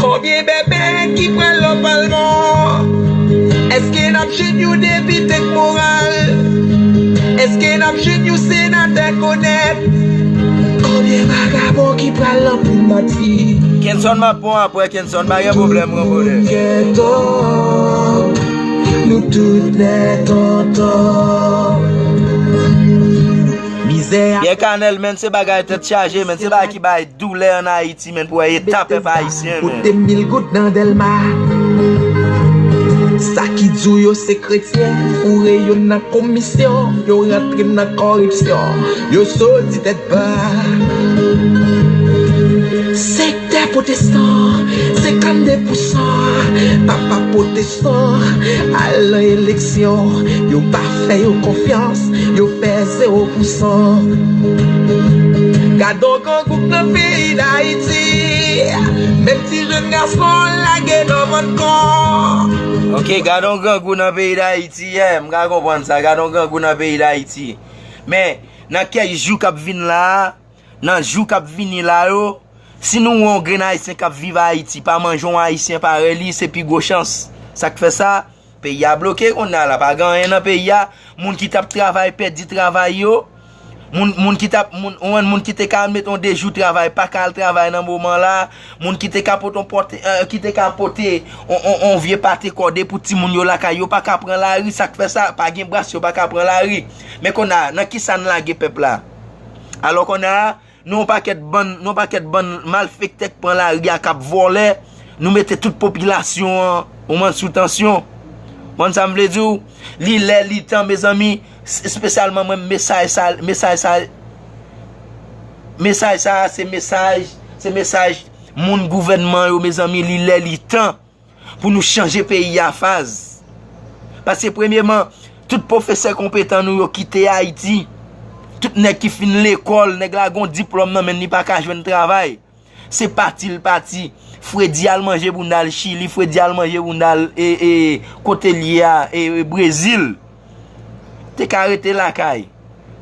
Konbyen bèbè ki pral nan palman? Èske n ap jwenn yon depite k moral? Èske n ap jwenn yon senatè k onèt? Konbyen vagabon ki pral nan primati? Kenson m ap pran apre Kenson, pa gen pwoblèm, gran bonè. Ghetto, nou tout nèt an tò. Mizè a. Pierre Canel, men se bagay tèt chaje, men se bagay ki bay doulè ann Ayiti, men pou wè eta pèp ayisyen, men. Pote mil goud nan Dèlma. Sa ki di w yo se kretyen, foure yo nan komisyon, yo rantre nan kòripsyon, yo soti tèt ba. Sektè pwotestan, senkannde pousan, papa pwotestan, al nan eleksyon, yo pa fè yo konfyans, yo fè zewo pousan. Gadon grangou k nan peyi Dayiti, menm ti jèn gason lage nan vant kò. Ok, gadon grangou nan peyi Dayiti, yeah, m ka konprann sa, gadon grangou nan peyi Dayiti. Men, nan kèk jou k ap vin la a, nan jou k ap vini la yo, si nou wè yon grenn Ayisyen k ap viv Ayiti pa manje yon Ayisyen parèy li, se pi gwo chans. Sa k fè sa? Peyi a bloke kounye a la, pa gen anyen nan peyi a. Moun ki t ap travay pèdi travay yo. Moun, moun ki t ap, moun, ou konprann, moun ki te ka met yon de jou travay, pa ka al travay nan moman la. Moun ki te ka pote yon pòte, eh, ki te ka pote yon, yon, yon vye pate kòde pou timoun yo lakay yo, pa ka pran lari. Sa k fè sa? Pa gen bras, yo pa ka pran lari. Men kounye a, nan kisa n lage pèp la? Alò kounye a, nou yon pakèt bann, nou yon pakèt bann malfektè k pran lari a, k ap vòlè, nou mete tout popilasyon an, ou konprann, sou tansyon. Ou konprann sa m vle di w? Li lè, li tan, mezanmi, s-, espesyalman mwen, mesaj sa, mesaj sa, mesaj sa, se mesaj, se mesaj moun gouvènman yo, mezanmi, li lè, li tan pou nou chanje peyi a faz. Paske premyeman, tout pwofesè konpetan nou yo kite Ayiti. Tout nèg ki fin lekòl, nèg la gen yon diplòm nan men l, li pa ka jwenn travay. Se pati l pati. Fredi al manje pou n al Chili, Fredi al manje pou n al, e, e, kote l ye a, e, e, Brezil. Te ka rete lakay.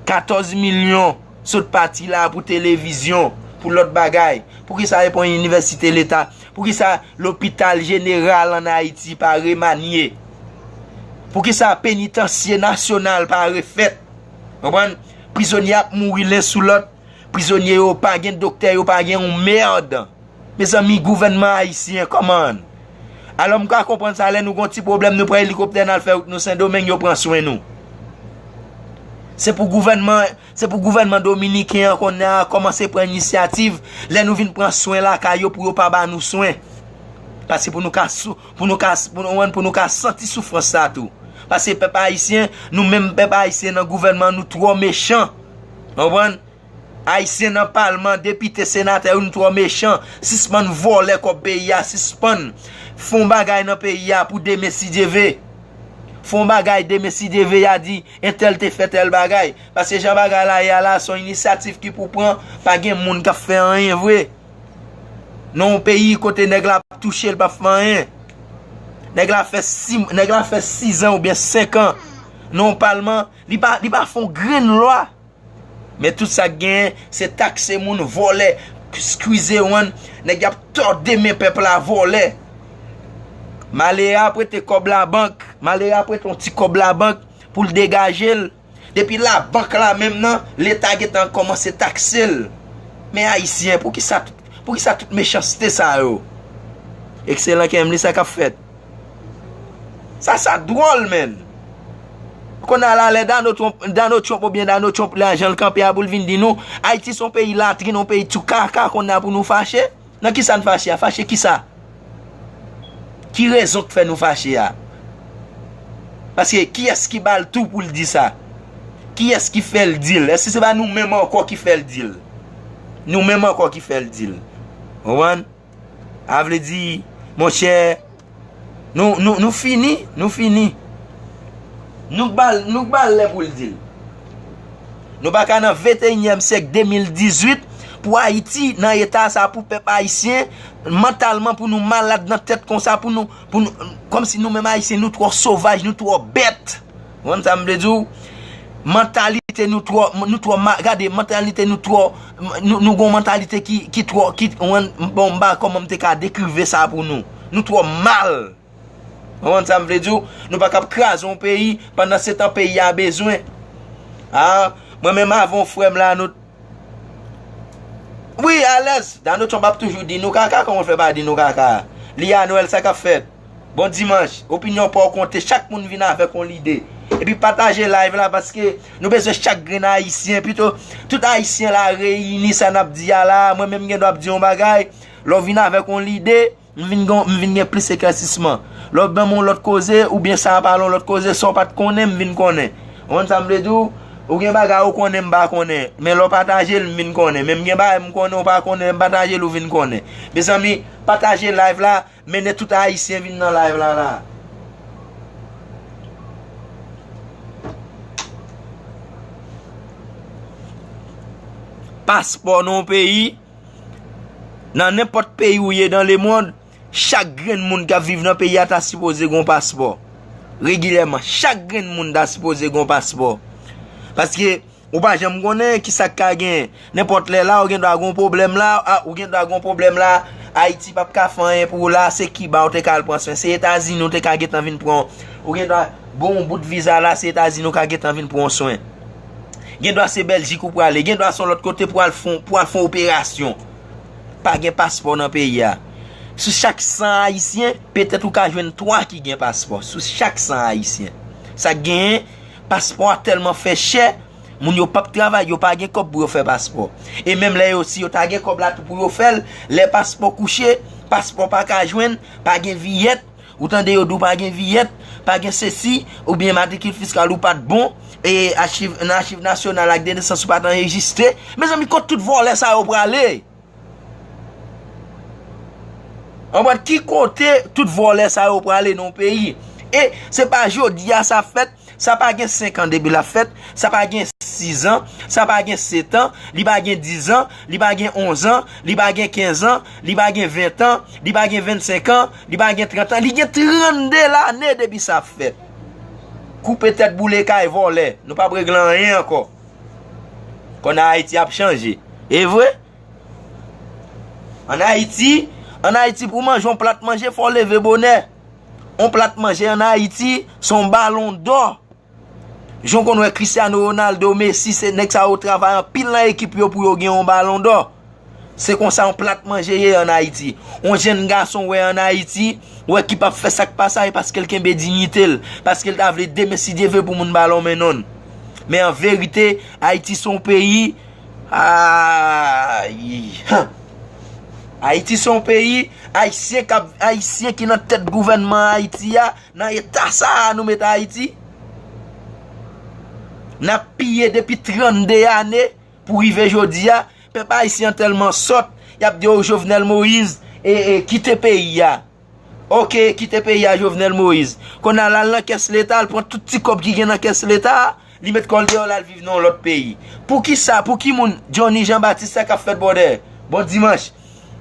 Katòz milyon sot pati la pou televizyon, pou lòt bagay. Poukisa yo pa yon inivèsite leta? Poukisa lopital jeneral ann Ayiti pa remanye? Poukisa penitansye nasyonal pa refèt? Konprann? Prizonye ap mouri len sou lòt. Prizonye yo pa gen doktè, yo pa gen yon mèd. Mezanmi, gouvènman ayisyen, kòman? Alò, m ka konprann sa, lè nou gon ti pwoblèm, nou pran elikoptè, n al fè wout nou Sendomeng, yo pran swen nou. Se pou gouvènman, se pou gouvènman dominiken an kounye a kòmanse pran inisyativ, lè nou vin pran swen lakay yo, pou yo pa ba nou swen. Paske pou nou ka sou, pou nou ka, pou nou, pou nou ka santi soufrans sa tou. Paske pèp ayisyen, nou menm pèp ayisyen nan gouvènman, nou twò mechan. Ou konprann? Ayisyen nan palman, depite, senatè, nou twò mechan. Sispann vòlè kòb peyi a, sispann. Fè yon bagay nan peyi a pou demen si Dye ve. Fè yon bagay demen si Dye ve, y a di, entèl te fè tèl bagay. Paske jan bagay la ye a la, se yon inisyativ ki pou pran, pa gen moun k ap fè anyen vre. Nan yon peyi kote nèg la ap touche, l p ap fè anyen. Nèg la fè sis, nèg la fè sis an oubyen senk an nan yon palman, li pa, li pa fè yon grenn lwa. Men tout sa k genyen, se takse moun, vòlè, skize wan, nèg y ap tòde men pèp la, vòlè. Malere a prete kòb labank, malere a prete yon ti kòb labank, pou l degaje l. Depi labank la menm nan, Leta gentan kòmanse takse l. Men Ayisyen, poukisa, poukisa tout mechanste sa yo? Ekselan Kemly, sa k ap fèt? Sa, sa dwòl, menn. Kounye a la, lè Donald Trump, Donald Trump oubyen Donald Trump la, jan l kanpe a pou l vin di nou, Ayiti se yon peyi latrin, yon peyi tou kaka, kounye a pou nou fache? Nan kisa n fache a? Fache kisa? Ki rezon k fè nou fache a? Paske kiyès ki ba l tou pou l di sa? Kiyès ki fè l di l? Èske se pa nou menm ankò ki fè l di l? Nou menm ankò ki fè l di l. Konprann? A vle di, monchè, nou, nou, nou fini, nou fini. Nou k ba l, nou k ba l lè pou l di l. Nou pa ka nan venteyinyèm syèk, de mil dizuit, pou Ayiti nan eta sa, pou pèp ayisyen, mantalman, pou nou malad nan tèt konsa, pou nou, pou nou, kòmsi nou menm Ayisyen, nou twò sovaj, nou twò bèt. Ou konn sa m vle di w? Mantalite nou twò, nou twò ma-, gade, mantalite nou twò, nou, nou gon mantalite ki, ki twò, ki, ou konn, bon, m pa kòman m te ka dekrive sa pou nou. Nou twò mal. Ou konn sa m vle di w? Nou pa kab kraze yon peyi, pandan se tan peyi a bezwen. A, mwen menm avè yon frè m la, nou, wi, alèz, Donald Trump ap toujou di nou kaka, kòman l fè pa di nou kaka? Li a Nwèl, sa k ap fèt? Bon dimanch, opinyon pa w konte, chak moun vin avèk yon lide. Epi pataje live la, paske nou bezwen chak grenn ayisyen, pito tout ayisyen la reyini sa n ap di a la. Mwen menm gen dwa ap di yon bagay, lè w vin avèk yon lide, m vin gen, m vin gen plis eklèsisman. Lè w ban m yon lòt koze, oubyen sa a pale yon lòt koze, sa w pa t konnen, m vin konnen. Ou konn sa m vle di w? Ou gen bagay ou konnen, m pa konnen. Men lè w pataje l, m vin konnen. Men m gen bagay m konnen, ou pa konnen, lè m pataje l, ou vin konnen. Mezanmi, pataje live la, mennen tout ayisyen vin nan live la la. Paspò nan yon peyi, nan nenpòt peyi ou ye dan lemonn, chak grenn moun k ap viv nan peyi a ta sipoze gen yon paspò. Regilyèman, chak grenn moun ta sipoze gen yon paspò. Paske ou pa janm konnen kisa k ka gen. Nenpòt lè la, ou gen dwa gen yon pwoblèm la, a, ou gen dwa gen yon pwoblèm la, Ayiti p ap ka fè anyen pou ou la, se Kiba ou te ka al pran swen, se Etazini ou te ka gentan vin pran, ou gen dwa gen yon bout viza la, se Etazini ou ka gentan vin pran swen. Gen dwa se Bèljik ou prale, gen dwa se yon lòt kote pou al fon, pou al fon operasyon. Pa gen paspò nan peyi a. Sou chak san ayisyen, petèt ou ka jwenn twa ki gen paspò. Sou chak san ayisyen. Sa k genyen, paspò a tèlman fè chè, moun yo p ap travay, yo pa gen kòb pou yo fè paspò. E menm lè yo, si yo ta gen kòb la tou pou yo fè l, lè paspò kouche, paspò pa ka jwenn, pa gen viyèt, ou tande yo di w pa gen viyèt, pa gen sesi, oubyen matrikil fiskal ou pa t bon, e achiv, nan achiv nasyonal ak de nesans ou pa t anrejistre. Mezanmi, kot tout vòlè sa yo prale? Anprann ki kote tout vòlè sa yo prale nan yon peyi? E se pa jodi a sa fèt, sa pa gen senk an depi l ap fèt, sa pa gen sis an, sa pa gen sèt an, li pa gen diz an, li pa gen onz an, li pa gen kenz an, li pa gen ven an, li pa gen vennsenk an, li pa gen trant an, li gen trannde lane depi sa ap fèt. Koupe tèt boule kay vòlè, nou p ap regle anyen ankò. Kounye a Ayiti ap chanje. E vre? Ann Ayiti, ann Ayiti pou w manje yon plat manje, fò w leve bonè. Yon plat manje ann Ayiti, se yon balon dò. Jan w konn wè Cristiano Ronaldo, Messi, se nèg sa yo travay anpil nan ekip yo pou yo gen yon balon dò. Se konsa yon plat manje ye ann Ayiti. Yon jenn gason wè ann Ayiti, wè ki p ap fè sa k pa sa, e paske l kenbe diyite l, paske l ta vle demen si Dye vle pou moun ba l yon men nonn. Men an verite, Ayiti se yon peyi, ay, han. Ayiti se yon peyi, Ayisyen k ap, Ayisyen ki nan tèt gouvènman Ayiti a, nan eta sa a nou met Ayiti. N ap piye depi trannde ane pou rive jodi a. Pèp ayisyen an tèlman sòt, y ap di, "O, Jovenel Moïse, e, e, kite peyi a." Oke, kite peyi a, Jovenel Moïse. Kounye a l al nan kès Leta, l pran tout ti kòb ki gen nan kès Leta a, li met kò l deyò, l al viv nan yon lòt peyi. Poukisa, pou ki moun Johnny Jean Baptiste sa k ap fèt bòdè? Bon dimanch.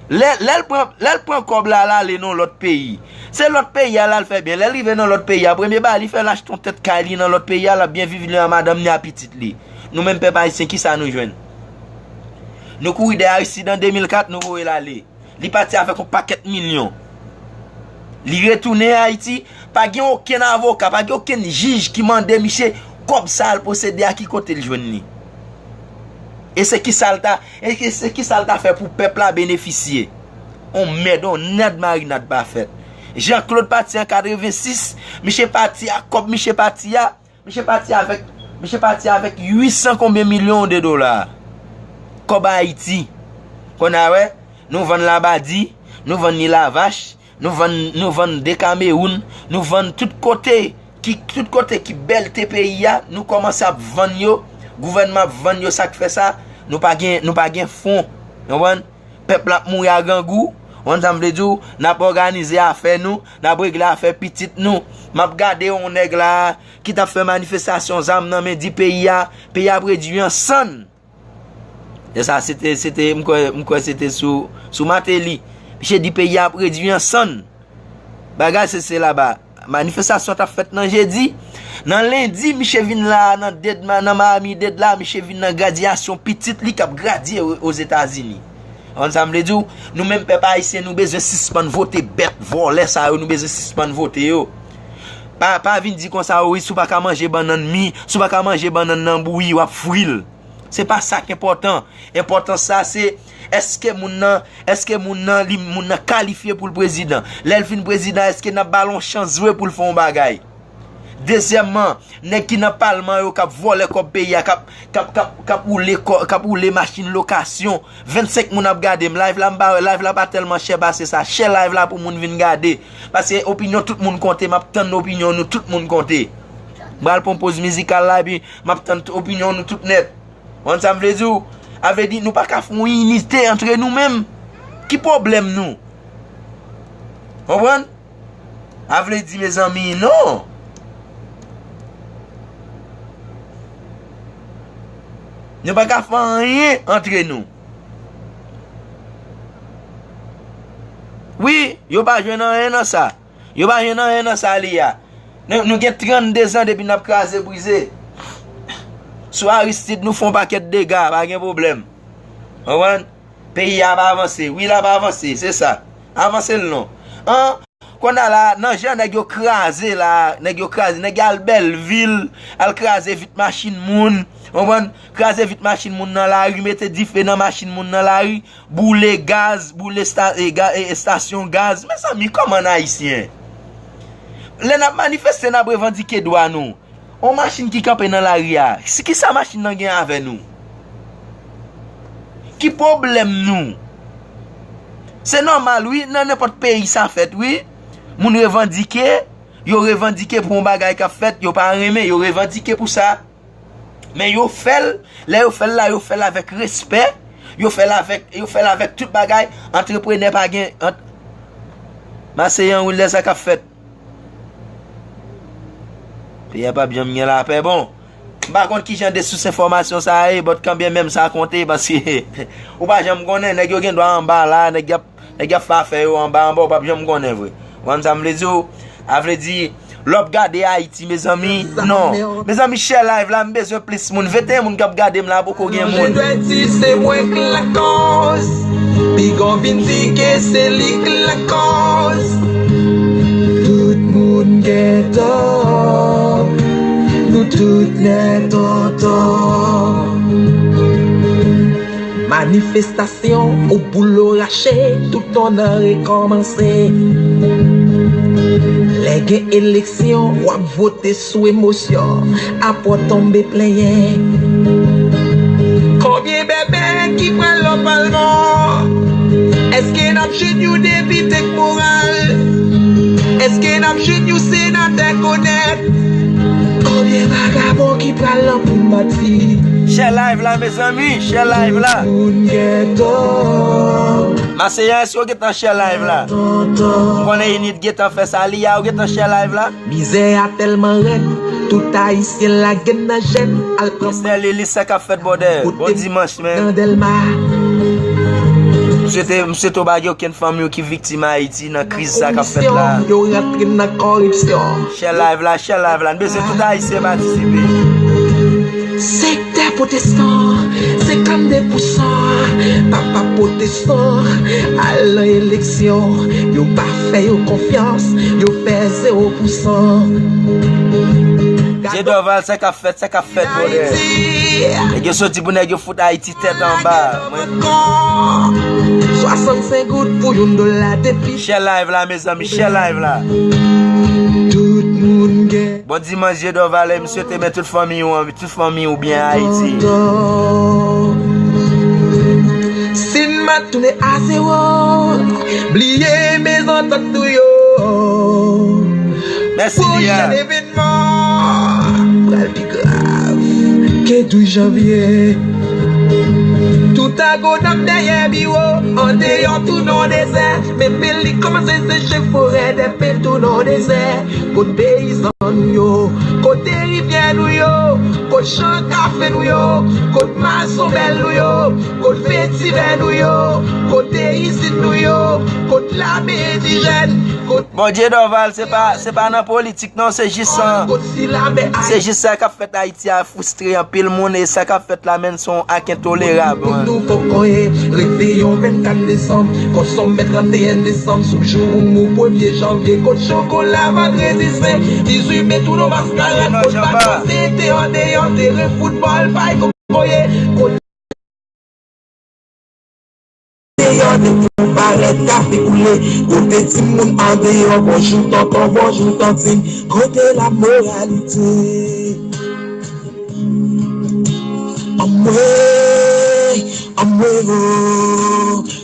Lè, lè l pran, lè l pran kòb la, l ale nan yon lòt peyi. Se lòt peyi a l al fè byen. Lè l rive nan lòt peyi a, premye bagay li fè, l achte yon tèt kay li nan lòt peyi a, l ap byen viv li a madanm ni a pitit li. Nou menm pèp ayisyen, kisa nou jwenn? Nou kouri dèyè Aristide an de mil kat, nou voye l ale. Li pati avèk yon pakèt milyon. Li retounen Ayiti, pa gen okenn avoka, pa gen okenn jij ki mande misye kòb sa a l posede a, ki kote l jwenn li. E se kisa l ta, e se kisa l ta fè pou pèp la benefisye? On mèd, on nad marinad pa fèt. Jean Claude pati an katrevensis, misye pati ak kòb misye pati a, misye pati avèk, misye pati avèk uit san konbyen milyon de dola. Kòb Ayiti. Kounye a wè, nou vann Labadi, nou vann Ni Lavach, nou vann, nou vann Dekamewoun, nou vann tout kote ki, tout kote ki bèlte peyi a, nou kòmanse ap vann yo, gouvènman ap vann yo, sa k fè sa, nou pa gen, nou pa gen fon. Ou konprann? Pèp la ap mouri a grangou. Ou konn sa m vle di w? N ap òganize afè nou, n ap regle afè pitit nou. M ap gade yon nèg la ki t ap fè manifestasyon zam nan men di peyi a, peyi a ap redui an sann. E sa, se te, se te, m kwè, m kwè se te sou, sou Martelly. Misye di peyi a ap redui an sann. Bagay se, se laba. Manifestasyon t ap fèt nan jedi. Nan lendi, misye vin la, nan Dade, nan Miami Dade la, misye vin nan gradyasyon pitit li k ap gradye o-, Ozetazini. Ou konn sa m vle di w? Nou menm pèp ayisyen, nou bezwen sispann vote bèt vòlè sa yo, nou bezwen sispann vote yo. Pa, pa vin di konsa, wi, si w pa ka manje bannann mi, si w pa ka manje bannann nan bouyi, w ap fri l. Se pa sa k enpòtan. Enpòtan sa se, èske moun nan, èske moun nan, li, moun nan kalifye pou l prezidan? Lè l fin prezidan, èske n ap ba l yon chans vre pou l fè yon bagay? Dezyèmman, nèg ki nan palman yo k ap vòlè kòb peyi a, k ap, k ap, k ap, k ap woule kò-, k ap woule machin lokasyon. Vennsenk moun ap gade m. Live la, m pa, live la pa tèlman chè pase sa. Share live la pou moun vin gade. Paske opinyon tout moun konte. M ap tann opinyon nou, tout moun konte. M pral pran poz mizikal la, epi m ap tann opinyon nou tout nèt. Konprann sa m vle di w? A vle di, nou pa ka fè yon inite antre nou menm. Ki pwoblèm nou? Konprann? A vle di, mezanmi, non. Nou pa ka fè anyen antre nou. Wi, yo pa jwenn anyen nan sa. Yo pa jwenn anyen nan sa li a. Nou, nou gen trannde zan depi n ap kraze brize. Sou Aristide, nou fè yon pakèt dega, pa gen pwoblèm. Konprann? Peyi a ap avanse. Wi, l ap avanse, se sa. Avanse l non. An, kounye a la, nan jan nèg yo kraze la, nèg yo kraze, nèg yo al Bèlvil, al kraze vit machin moun, konprann? Kraze vit machin moun nan lari, mete dife nan machin moun nan lari, boule gaz, boule esta-, e, ga-, e, estasyon gaz. Mezanmi, kòman n ayisyen? Lè n ap manifeste, n ap revandike dwa nou. On machin ki kanpe nan lari a, si, kisa machin nan gen avè nou? Ki pwoblèm nou? Se nòmal, wi, nan nenpòt peyi sa fèt, wi. Moun revandike, yo revandike pou yon bagay k ap fèt, yo pa renmen, yo revandike pou sa. Men yo fè l, lè yo fè l la, yo fè l avèk respè, yo fè l avèk, yo fè l avèk tout bagay, antreprenè pa gen, ant-, Maseyan Wilder, sa k ap fèt? Peyi a p ap janm gen lapè. Bon, m pa konn kijan de sous enfòmasyon sa a ye, but kanmenm sa konte, paske ou pa janm konnen, nèg yo gen dwa anba la, nèg y ap, nèg y ap fè afè yo anba, anba, ou p ap janm konnen vre. Ou konn sa m vle di w? A vle di, lè w ap gade Ayiti, mezanmi, non. Mezanmi, share live la, m bezwen plis moun. Venteyen moun k ap gade m la, poko gen moun. Jodi se mwen k lakòz. Piga w vin di ke se li k lakòz. Tout moun gen tò. Nou tout nèt an tò. Manifestasyon ou boulo rache, tout on an rekòmanse. Lè gen eleksyon, w ap vote sou emosyon, apre w tonbe plenyen. Konbyen bèbè ki pral nan palman? Èske n ap jwenn yon depite k moral? Èske n ap jwenn yon senatè k onèt? Konbyen vagabon ki pral nan pou mati? Share live la, mezanmi, share live la. Moun gen tò. Maseyan, èske w gentan share live la? M konnen Init gentan fè sa li a, ou gentan share live la? Mizè a tèlman rèd, tout Ayisyen lage n nan jèn, al pran Mistè Lili, sa k ap fèt, brother? Bon dimanch, man. Nan Dèlma. M swete, m swete w pa gen okenn fanmi w ki viktim Ayiti nan kriz sa k ap fèt la. Yo rantre nan koripsyon. Share live la, share live la. Nou bezwen tout Ayisyen patisipe. Sektè Pwotestan, senkannde pousan papa pwotestan al nan eleksyon. Yo pa fè yo konfyans, yo pè zewo pousan. Dye Dorval, sa k ap fèt, sa k ap fèt, brother. Nèg yo soti pou nèg yo fout Ayiti tèt anba. Mwen swasannsenk goud pou yon dola depi. Share live la, mezanmi, share live la. Tout moun gen. Bon dimanch, Dye Dorval, m swete men tout fanmi ou, tout fanmi ou byen Ayiti. Si n mat tounen a zewo, bliye mezantant nou yo. Mèsi, Lia. Pwochen evenman pral pi grav ke douz janvye. Tout agonòm dèyè biwo, andeyò tounen dezè. Men pil li kòmanse seche forè, dèpe tounen dezè. Kot peyizan nou yo, kote rivyè nou yo, kot chan kafe nou yo, kot mazonbèl nou yo, kot vetivè nou yo, kote izin nou yo, kot lame endijèn, kot Bon, Dye Dorval, se pa, se pa nan politik, non, se jis, an, se jis sa k ap fèt Ayiti a fristre anpil moun, e sa k ap fèt la menm se yon ak entolerab, an. Nou fò konye, reveyon vennkat desanm, konsonmen tranteyen desanm, sou jou ou mou premye janvye, kot chokola, vandredi sen, dizuit me, tou nou maskarad, kot bal konse te andeyò, teren foutbòl, pay kokoye, kot Deyò de pou parèt kafe koule. Kote timoun andeyò, bonjou tonton, bonjou tantin. Kote lamoralite? Anmwe, anmwe o,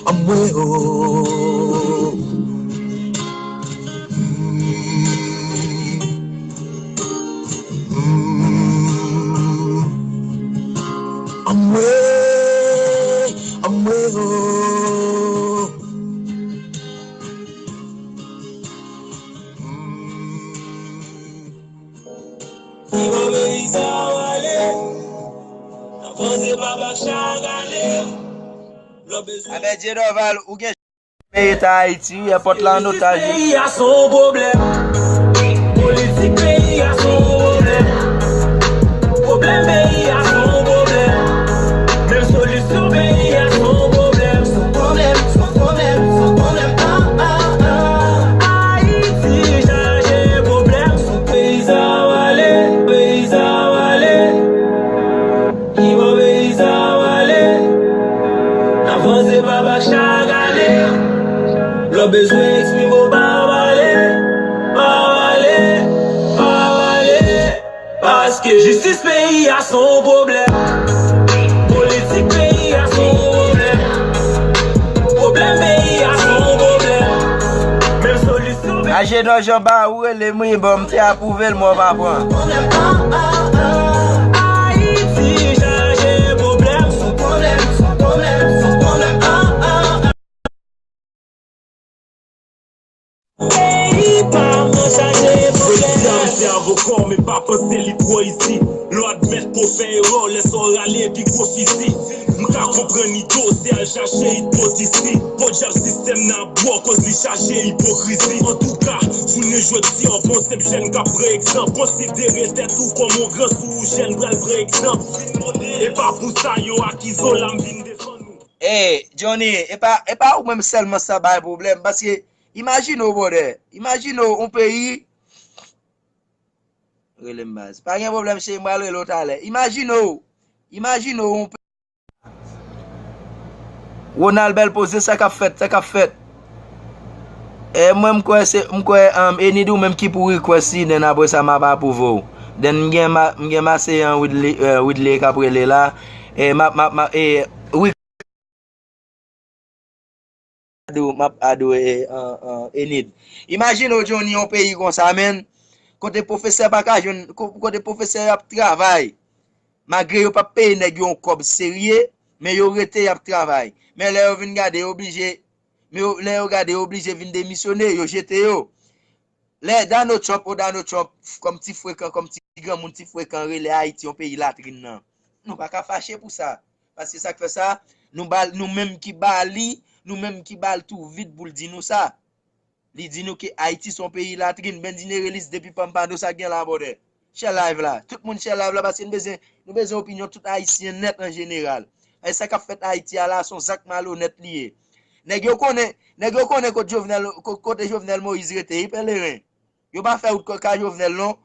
anmwe o. Anmwe, anmwe o. Ki bò peyi sa a w ale? Avanse pa bak chak ane. Lò bezwen Abè Dye Dorval, ou gen Peyi ta Ayiti, wi, èpòt la an otaj, wi. Peyi a se yon pwoblèm. Politik peyi a se yon pwoblèm. Pwoblèm peyi a se yon pwoblèm. Menm solisyon peyi a se yon pwoblèm. Se yon pwoblèm, se yon pwoblèm, se yon pwoblèm. Ah, ah, ah. Ayiti chaje pwoblèm. Sou peyi sa a w ale, peyi sa a w ale. Ki bò peyi sa a w ale? N avanse pa bak chak ane. Lè w bezwen eksprime w, pa pale, pa pale, pa pale. Paske jistis peyi a se yon pwoblèm. Politik peyi a se yon pwoblèm. Pwoblèm peyi a se yon pwoblèm. Menm solisyon peyi Ajenò Janba, ou rele m, wi, bon, m te apwouve l, men w pa pran. Ayiti chaje pwoblèm sou pwoblèm, sou pwoblèm, sou pwoblèm. Peyi pa mwen chaje pwoblèm. Prezidan, m se avoka w, men pa panse li twò isi. Lè w admèt ke w fè erè, lè sa w rale pi gwo fizi. M ka konprann ide w, se al chache ipotisi. Podyab sistèm nan ap bwè w, koz li chaje ipokrizi. Antouka, jounen jodi a, w pa yon senp jèn k ap pran egzanp. Konsidere tèt ou kòm yon gran sou jèn pral pran egzanp. E pa pou sa yo akize w la, m vin defann ou. Ey, Johnny, e pa, e pa ou menm sèlman sa bay pwoblèm, paske imajine w, brother, imajine w, yon peyi, rele m baz. Pa gen pwoblèm, cheri, m pral rele w talè. Imajine w, imajine w, yon peyi. Ronald Bèl Poze, sa k ap fèt, sa k ap fèt. E mwen, m kwè se, m kwè, um, Enid ou menm ki pou request li, then apre sa m ap apwouve w. Then m gen ma-, m gen Maseyan Widley, eh, Widley k ap rele la. E m ap, m ap, m ap, e, wi, m ap ado, m ap ado, e, an, an, Enid. Imajine w, Johnny, yon peyi konsa, menn. Kote pwofesè pa ka jwenn, ko-, kote pwofesè y ap travay. Malgre yo p ap peye nèg yo yon kòb serye, men yo rete, y ap travay. Men lè yo vin gade, yo oblije, men yo, lè yo gade, yo oblije vin demisyone, yo jete yo. Lè Donald Trump, o Donald Trump, kòm ti frekan, kòm ti granmoun ti frekan, rele Ayiti yon peyi latrin nan. Nou pa ka fache pou sa. Paske sa k fè sa, nou ba l, nou menm ki ba li, nou menm ki ba l tou vit pou l di nou sa. Li di nou ke Ayiti se yon peyi latrin. Bendine Relis depi Pampado, sa k gen la, brother? Share live la. Tout moun share live la paske nou bezwen, nou bezwen opinyon tout Ayisyen nèt an jeneral. E sa k ap fèt Ayiti a la, se yon zak malonèt li ye. Nèg yo konnen, nèg yo konnen kote Jovenel, ko- kote Jovenel Moïse rete, wi, Pèleren. Yo pa fè wout ka Jovenel non.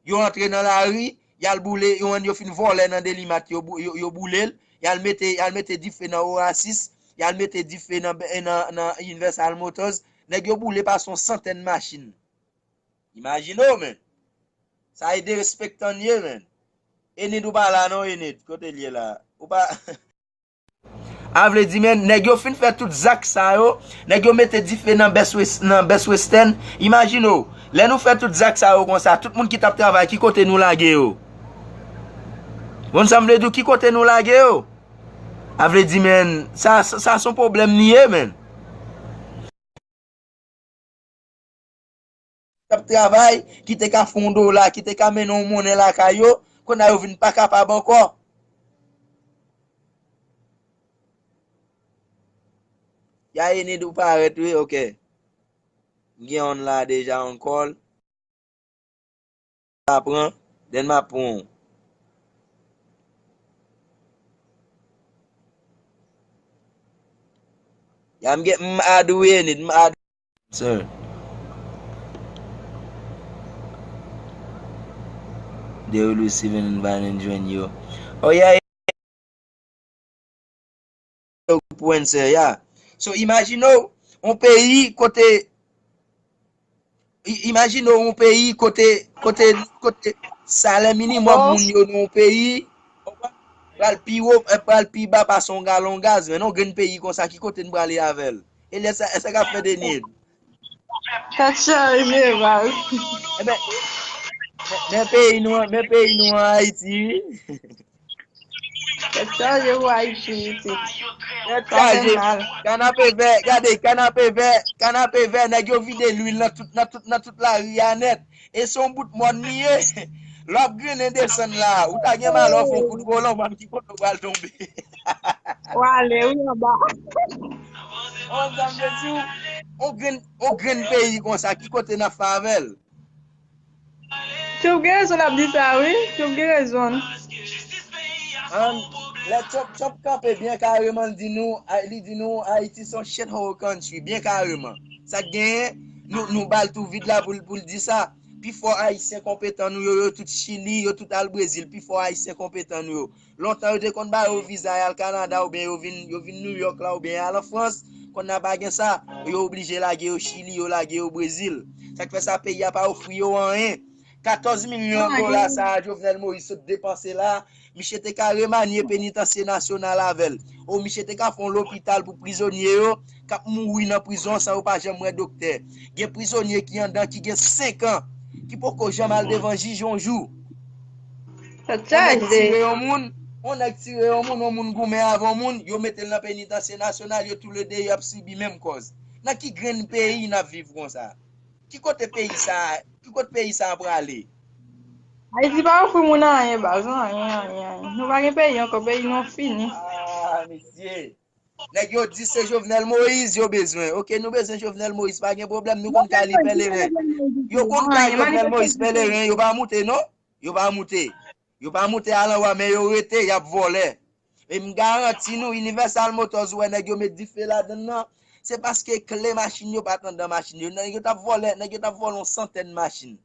Yo antre nan lari, y al boule, yo, yo fin vòlè nan Delimat, yo, bou- yo, yo boule l. Y al mete, y al mete dife nan Oasis, y al mete dife nan, nan, nan Universal Motors. Nèg yo boule pase yon santèn machin. Imajine w, men. Sa e derespektan ye, men. Enid, ou pa la non, Enid. Kote l ye la? Ou pa A vle di, men, nèg yo fin fè tout zak sa yo, nèg yo mete dife nan Best West, nan Best Western. Imajine w, lè nou fè tout zak sa yo konsa, tout moun ki t ap travay, ki kote nou lage yo? Konn sa m vle di w, ki kote nou lage yo? A vle di, men, sa, sa, sa se yon pwoblèm li ye, men. T ap travay, ki te ka fè yon dola, ki te ka mennen yon monnen lakay yo, kounye a yo vin pa kapab ankò. Ya Enid ou parèt wi, ok. M gen yon la deja on call. Pa pran, then m ap pran w. Ya m gen, m add wi Enid, m add. Sir. They will receive an invite and join you. Oh yeah, yeah. Pou answer, yeah. So imagine w, yon peyi kote I- Imajine w yon peyi kote kote kote salè minimòm moun yo nan yon peyi pral pi wo, eh, pral pi ba pase yon galon gaz, men yon grenn peyi konsa ki kote n prale avè l? E lè sa, sa k ap fè Denis? Tèt chaje, baz. Ebyen, men, men peyi nou an, men peyi nou an Ayiti, wi. Tèt chaje pou Ayiti, wi. Tèt chaje. Kanapevè, gade, kanapevè, kanapevè, nèg yo vide lwil nan tout, nan tout, nan tout lari a nèt. E se yon bout mòn li ye. Lè w ap grennen desann la, ou ta gen malè w fè yon kout volan, ou pa menm ki kote w pral tonbe. W ale, wi, anba. Ou konprann sa m vle di w? On grenn, on grenn peyi konsa, ki kote n ap fè avè l? Trump gen rezon l ap di sa, wi. Trump gen rezon. An, lè Trump, Trump kanpe byen kareman, li di nou, a- li di nou Ayiti se yon shithole country, byen kareman. Sa k genyen, nou, nou ba l tou vid la pou l, pou l di sa. Pifò Ayisyen konpetan nou yo, yo tout Chili, yo tout al Brezil, pifò Ayisyen konpetan nou yo. Lontan yo te konn ba yo viza y al Kanada oubyen yo vin, yo vin New York la oubyen y al an Frans. Kounye a pa gen sa, yo oblije lage yo Chili, yo lage yo Brezil. Sa k fè sa peyi a pa ofri yo anyen. Katòz milyon dola sa a Jovenel Moïse sot depanse la, misye te ka remanye penitansye nasyonal avè l. O misye te ka fè yon lopital pou prizonye yo k ap mouri nan prizon san yo pa janm wè doktè. Gen prizonye ki anndan ki gen senk an, ki poko janm al devan jij yon jou. Yon nèg tire yon moun, yon nèg tire yon moun, yon moun goumen avè yon moun, yo mete l nan penitansye nasyonal, yo toulede yo ap sibi menm kòz. Nan ki grenn peyi n ap viv konsa? Ki kote peyi sa, ki kote peyi sa prale? Ayiti pa ofri moun anyen, baz, anyen, anyen, anyen. Nou pa gen peyi ankò, peyi nou fini. Ah, mesye. Nèg yo di se Jovenel Moïse yo bezwen. Ok, nou bezwen Jovenel Moïse, pa gen pwoblèm, nou konn ka li Pèleren. Yo konn ka Jovenel Moïse Pèleren, yo pa moute non. Yo pa moute. Yo pa moute Alan Wa, men yo rete, y ap vòlè. E m garanti nou, Universal Motors, ou wè nèg yo met dife ladann nan, se paske kle machin yo pa t anndan machin yo. Nèg yo t ap vòlè, nèg yo t ap vòlè yon santèn machin.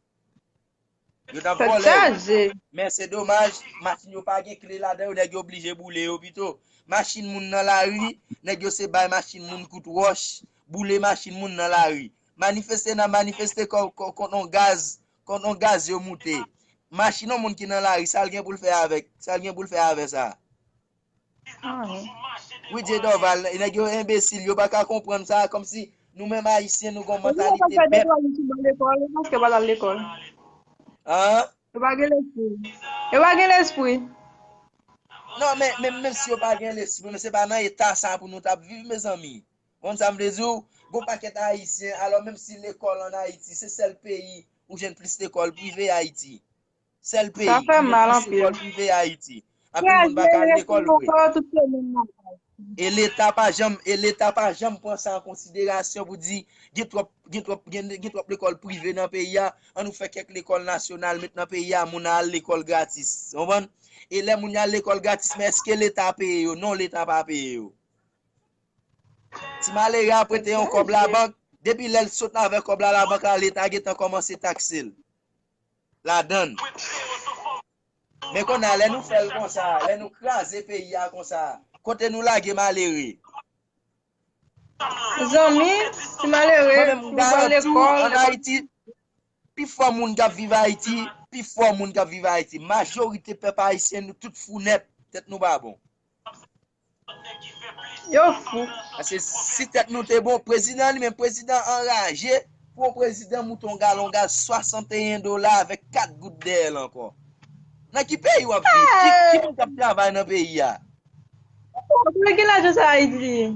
Yo t ap vòlè yo. Men se domaj, machin yo pa gen kle ladan yo, nèg yo oblije boule yo pito. Machin moun nan lari, nèg yo se bay machin moun kout wòch, boule machin moun nan lari. Manifeste n ap manifeste kò- kò- kont yon gaz, kont yon gaz yo moute. Machin yon moun ki nan lari, sa l gen pou l fè avèk, sa l gen pou l fè avè sa? Anyen. Wi, Dye Dorval, nèg yo enbesil, yo pa ka konprann sa, kòmsi nou menm Ayisyen, nou gon mantalite bèt. An? Yo pa gen lespri. Yo pa gen lespri. Non, men, men, menm si yo pa gen lespri, men se pa nan eta sa pou nou t ap viv, mezanmi. Konn sa m vle di w? Gon pakèt Ayisyen, alò menm si lekòl ann Ayiti, se sèl peyi ou jwenn plis lekòl prive Ayiti. Sèl peyi ki gen plis lekòl prive Ayiti. Anpil moun pa ka al lekòl vre. E Leta pa janm, e Leta pa janm pran sa an konsiderasyon pou di gen twòp, gen twòp, gen, gen twòp lekòl prive nan peyi a, ann nou fè kèk lekòl nasyonal met nan peyi a, moun al lekòl gratis. Ou konprann? E lè moun yo al lekòl gratis, men èske Leta peye yo? Non, Leta pa peye yo. Ti malere a prete yon kòb labank, depi lè l sot avèk kòb la labank la, Leta gentan kòmanse takse l ladan l. Men kounye a, lè nou fè l konsa, lè nou kraze peyi a konsa, kote nou lage malere? Zanmi, ti malere, pou l pral lekòl. Ann Ayiti, pifò moun k ap viv Ayiti, pifò moun k ap viv Ayiti, majorite pèp ayisyen, nou tout fou nèt, tèt nou pa bon. Yo fou. Paske si tèt nou te bon, prezidan li menm, prezidan anraje pou yon prezidan moute yon galon gaz swasanteyen dola avèk kat goud dèyè l ankò. Nan ki peyi w ap viv? Ki, ki moun k ap travay nan peyi a? Ki lajan sa Ayiti?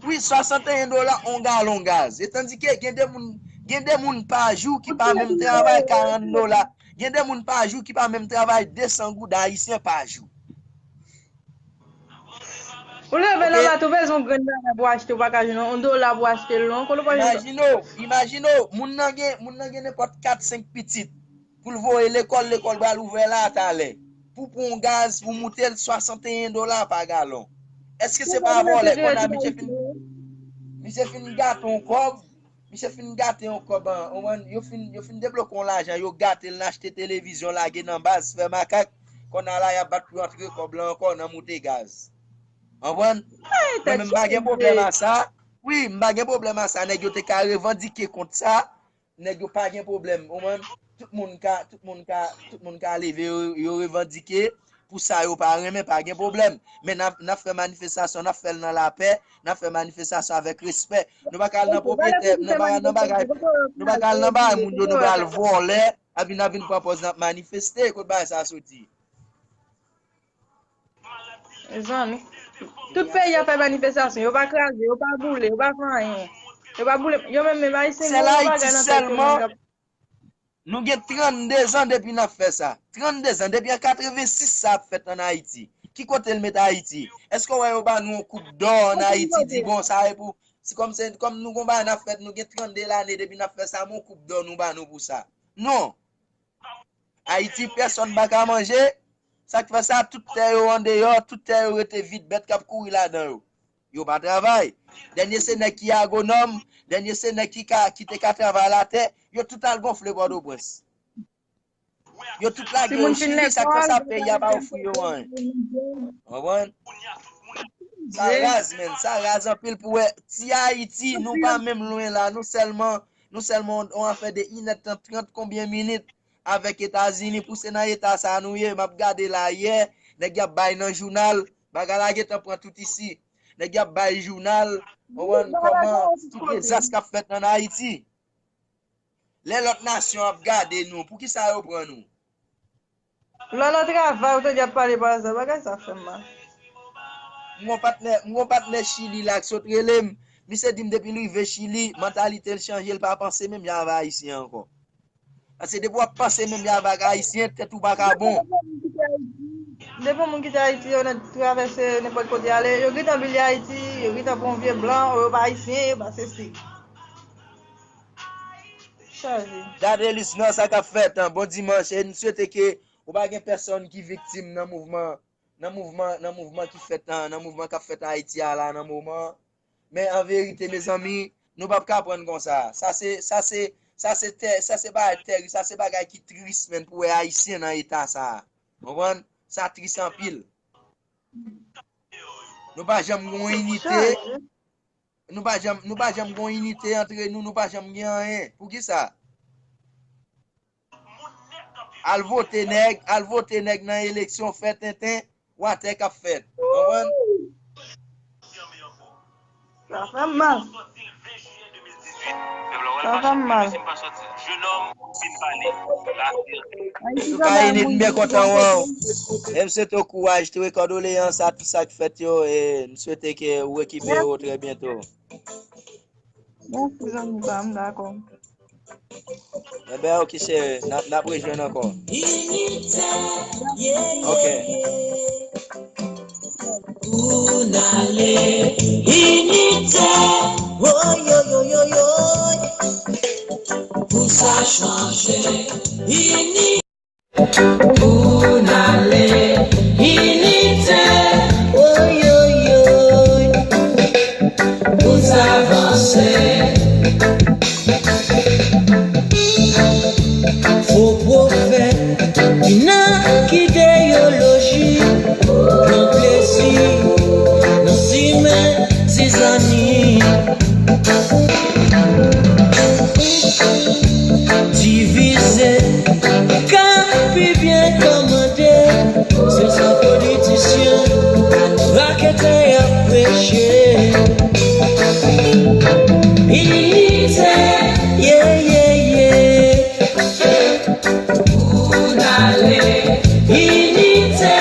Wi, swasanteyen dola yon galon gaz. E tandike gen de moun, gen de moun pa jou ki pa menm travay karant dola. Gen de moun pa jou ki pa menm travay desan goud ayisyen pa jou. Ou leve nan maten, ou bezwen yon grenn bagay pou achte, ou pa ka jwenn yon dola pou achte l non. Kote ou pral jwenn? Imajine w, imajine w, moun nan gen, moun nan gen nenpòt kat senk pitit pou l voye lekòl, lekòl pral ouvè la talè. Pou pran yon gaz, pou moute l swasanteyen dola pa galon. Èske se pa vòlè? Kounye a misye fin, misye fin gate yon kòb, misye fin gate yon kòb an, ou konprann, yo fin, yo fin debloke yon lajan, yo gate l, l achte televizyon, lage nan baz, fè makak, kounye a la y ap bat pou antre kòb la ankò nan moute gaz. Ou konprann? Mwen menm m pa gen pwoblèm a sa. Wi, m pa gen pwoblèm a sa, nèg yo te ka revandike kont sa, nèg yo pa gen pwoblèm, ou konprann? Tout moun ka, tout moun ka, tout moun ka leve, yo, yo revandike pou sa yo pa renmen, pa gen pwoblèm. Men n ap, n ap fè manifestasyon, n ap fè l nan lapè, n ap fè manifestasyon avèk respè. Nou pa ka al nan pwopyetè, nou pa ka al nan bagay, nou pa ka al nan bagay moun yo, nou pral vòlè, epi n ap vin pran pòz n ap manifeste, kote bagay sa soti? Mezanmi, tout peyi a fè manifestasyon, yo pa kraze, yo pa boule, yo pa fè anyen. Yo pa boule, yo menm, menm Ayisyen, yo pa gen nan tèt yo menm. Nou gen trannde zan depi n ap fè sa. Trannde zan, depi an katrevensis sa ap fèt ann Ayiti. Ki kote l met Ayiti? Èske w wè yo ba nou yon koup dò ann Ayiti, di bon, sa e pou, se kòm se, kòm nou gon bagay n ap fè, nou gen trannde lane depi n ap fè sa, men yon koup dò nou ba nou pou sa? Non. Ayiti, pèsòn pa ka manje. Sa k fè sa, tout tè yo andeyò, tout tè yo rete vid, bèt k ap kouri ladan yo. Yo pa travay. Dènye se nèg ki agonòm, dènye se nèg ki ka, ki te ka travay latè, yo tout al gonfle Pòtoprens. Yo tout lage yo Chili, sa k fè sa peyi a pa ofri yo anyen. Konprann? Sa raz, menn, sa raz anpil pou wè ti Ayiti, nou pa menm lwen la, nou sèlman, nou sèlman yon afè de inèdtan trant konbyen minit avèk Etazini, pou se nan eta sa nou ye, m ap gade la yè, nèg y ap bay nan jounal, bagay la gentan pran tout isi. Nèg y ap bay jounal, konprann kòman tout dezas k ap fèt ann Ayiti. Lè lòt nasyon ap gade nou, poukisa yo pran nou? Lè w nan travay, ou tande y ap pale pa sa, bagay sa fè m mal. M gon patnè, m gon patnè Chili la k sot rele m. Misye di m depi l rive Chili, mantalite l chanje, l pa panse menm jan avèk Ayisyen ankò. Paske depi w ap panse menm jan avèk Ayisyen, tèt ou pa ka bon. Depi yon moun kite Ayiti, yo nan travèse nenpòt kote ale, yo gentan bliye Ayiti, yo gentan pran yon vye blan, o yo pa Ayisyen, yo pa sesi. Chaje. Gade Lisnò sa k ap fèt an, bon dimanch, e n swete ke ou pa gen pèsòn ki viktim nan mouvman, nan mouvman, nan mouvman ki fèt an, nan mouvman k ap fèt Ayiti a la nan moman an. Men an verite, mezanmi, nou p ap ka prann konsa. Sa se, sa se, sa se tè, sa se bagay tèri, sa se bagay ki tris, menn, pou wè Ayisyen nan eta sa a. Konprann? Sa tris anpil. Nou pa janm gon inite. Nou pa janm, nou pa janm gon inite antre nou, nou pa janm gen anyen. Poukisa? Al vote nèg, al vote nèg nan eleksyon, fè tenten, watè k ap fèt. Konprann? Sa fè m mal. Sa fè m mal. Antouka, Enid, m byen kontan wè w. E m swete w kouraj tou e kondoleyans a tout sa k fèt yo. E m swete ke ou rekipere w trè byento. Mèsi, zanmi pa m, dakò. Enben, ok, cheri, n ap, n ap rejwenn ankò. Ok. Pou n ale inite, woy, woy, woy, woy, woy. Pou sa chanje, ini-, pou n ale inite, woy, woy, woy, pou sa vanse. Fo pwofèt, ki nan ki ideyoloji, pran plezi nan simen zizani. Divize, ka pi byen kòmande, se sa politisyen raketè y ap preche. Inite, ye, ye, ye. Pou n ale inite,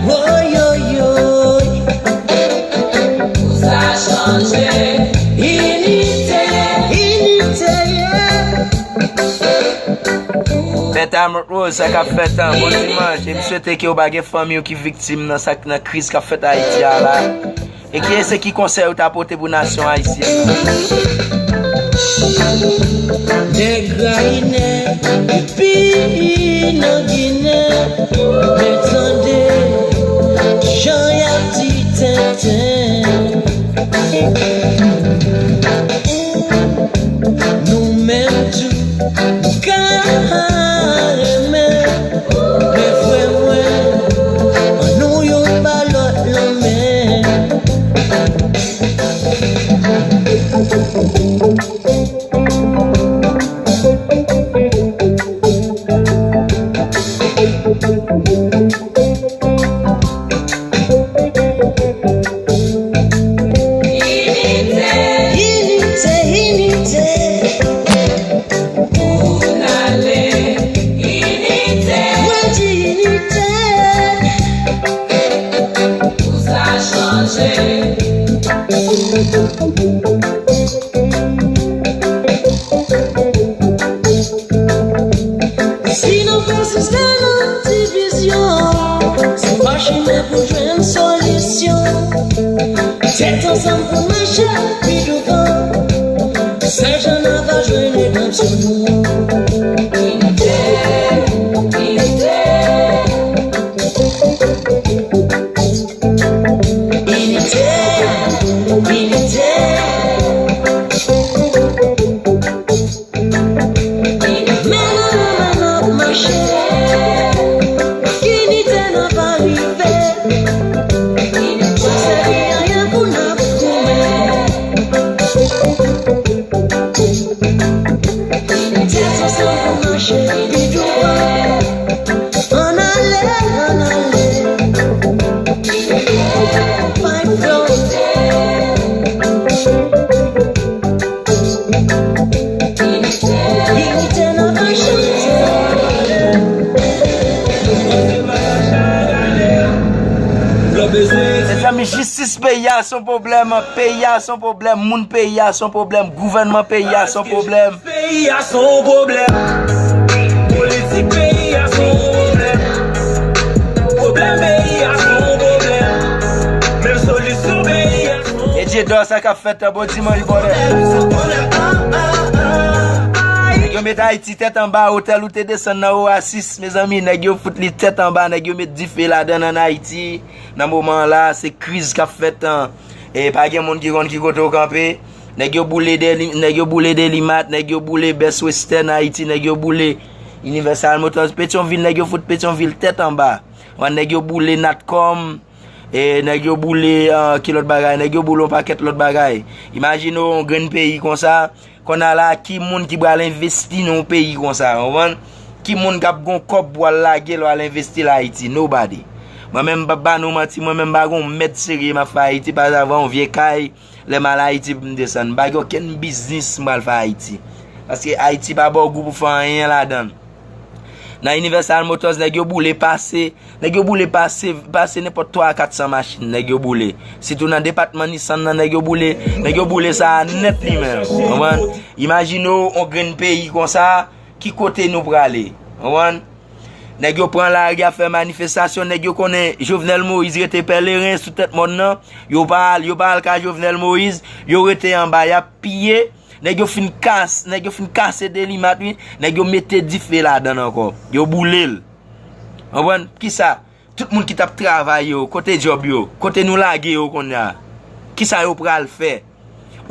woy, woy, woy. Pou sa chanje, inite, inite, yeah. Bèta Rose, sa k ap fèt, an? Bon dimanch. E m swete ke w pa gen fanmi w ki viktim nan sa k, nan kriz k ap fèt Ayiti a la. E ki, se ki konsèy ou ta pote pou nasyon ayisyèn nan? Nèg Rayinè, epi nan Ginen, men tande jan y ap di tenten. Nou menm tou, nou ka renmen, men frè mwen, annou youn ba lòt lanmen. Inite, inite, inite. Pou n ale inite. Mwen di inite. Pou sa chanje. Si nou pèsiste nan divizyon, se pa chimen pou jwenn solisyon. Tèt ansanm pou n mache pi douvan, sèl jan n a va jwenn redanmsyon nou. Inite, inite. Inite, inite. Men nan men n ap mache, inite n ap rive. Sa sèvi anyen pou n ap goumen. Tèt ansanm pou mache pi douvan. Ann ale, ann ale. Fight for it. Inite n ap chante. Mezanmi, jistis peyi a se yon pwoblèm, peyi a se yon pwoblèm, moun peyi a se yon pwoblèm, gouvènman peyi a se yon pwoblèm. Peyi a se yon pwoblèm. Politik peyi a se yon pwoblèm. Pwoblèm peyi a se yon pwoblèm. Menm solisyon peyi a se yon pwoblèm. E Djedò, sa k ap fèt, bon dimanch, brother. Nèg yo met Ayiti tèt anba, otèl ou te desann nan Oasis, mezanmi, nèg yo fout li tèt anba, nèg yo met dife ladan l ann Ayiti. Nan moman an la, se kriz k ap fèt, an. E pa gen moun ki konn ki kote w kanpe. Nèg yo boule Deli-, nèg yo boule Delimat, nèg yo boule Best Western Haiti, nèg yo boule Universal Motors Petyonvil, nèg yo fout Petyonvil tèt anba. Wan, nèg yo boule Natcom, e nèg yo boule, ah, ki lòt bagay, nèg yo boule yon pakèt lòt bagay. Imajine w yon grenn peyi konsa, kounye a la, ki moun ki pral envesti nan yon peyi konsa, w konprann? Ki moun k ap gen yon kòb pou al lage l, al envesti l Ayiti? Nobody. Mwen menm, m p ap ba nou manti, mwen menm, m pa gen yon mèt serye m ap fè Ayiti, pa savan yon vye kay, lè m al Ayiti pou m desann. M pa gen okenn biznis m pral fè Ayiti. Paske Ayiti pa ba w gou pou fè anyen ladan l. Nan Universal Motors, nèg yo boule pase, nèg yo boule pase, pase nenpòt twa a kat san machin, nèg yo boule. Sitou nan depatman Nissan nan, nèg yo boule, nèg yo boule sa a nèt li menm. Konprann? Imajine w, yon grenn peyi konsa, ki kote nou prale? Konprann? Nèg yo pran lari ap fè manifestasyon, nèg yo konnen Jovenel Moïse rete pèleren sou tèt mòn nan. Yo pa al, yo pa al ka Jovenel Moïse, yo rete anba, y ap piye. Nèg yo fin kas, nèg yo fin kase delimat wi. Nèg yo mete dife ladan l ankò. Yo boule l. Konprann? Kisa? Tout moun ki t ap travay yo, kote djòb yo? Kote nou lage yo kounye a? Kisa yo pral fè?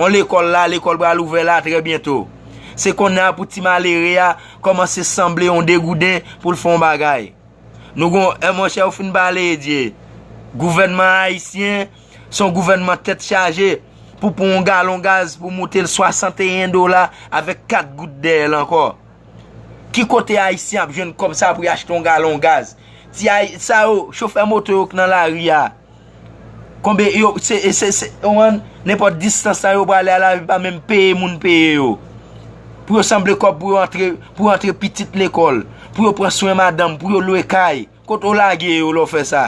On lekòl la, lekòl pral ouvè la trè byento. Se kounye a pou ti malere a kòmanse sanble on degouden pou l fè on bagay. Nou gon, eh, monchè, ou fin pale, Edye. Gouvènman ayisyen, se yon gouvènman tèt chaje pou pran yon galon gaz pou moute l swasanteyen dola avèk kat goud dèyè l ankò. Ki kote ayisyen ap jwenn kòb sa pou y achte yon galon gaz? Ti ay, sa yo, chofè moto yo k nan lari a. Konbe yo, se, se, se, ou konprann? Nenpòt distans la yo prale a, lavi pa menm peye moun peye yo. Pou yo sanble kòb pou yo antre, pou yo antre pitit lekòl, pou yo pran swen madanm, pou yo lwe kay. Kote w lage yo lè w fè sa?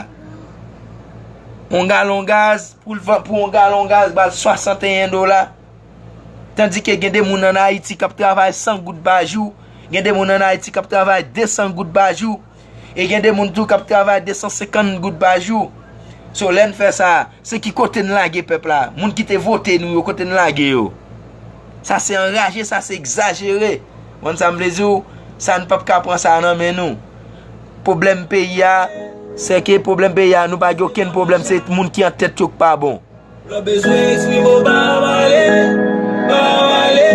On galon gaz, pou l vann, pou on galon gaz, ba l swasanteyen dola. Tandike gen de moun ann Ayiti k ap travay san goud pa jou, gen de moun ann Ayiti k ap travay desan goud pa jou, e gen de moun tou k ap travay desan senkant goud pa jou. So, lè n fè sa, se ki kote n lage pèp la? Moun ki te vote nou yo, kote n lage yo? Sa se anraje, sa se egzajere. Konn sa m vle di w? Sa n p ap ka pran sa nan men nou. Pwoblèm peyi a, se ke pwoblèm peyi a, nou pa gen okenn pwoblèm, se moun ki an tèt yo k pa bon. Lè w bezwen eksprime w, pa pale, pa pale,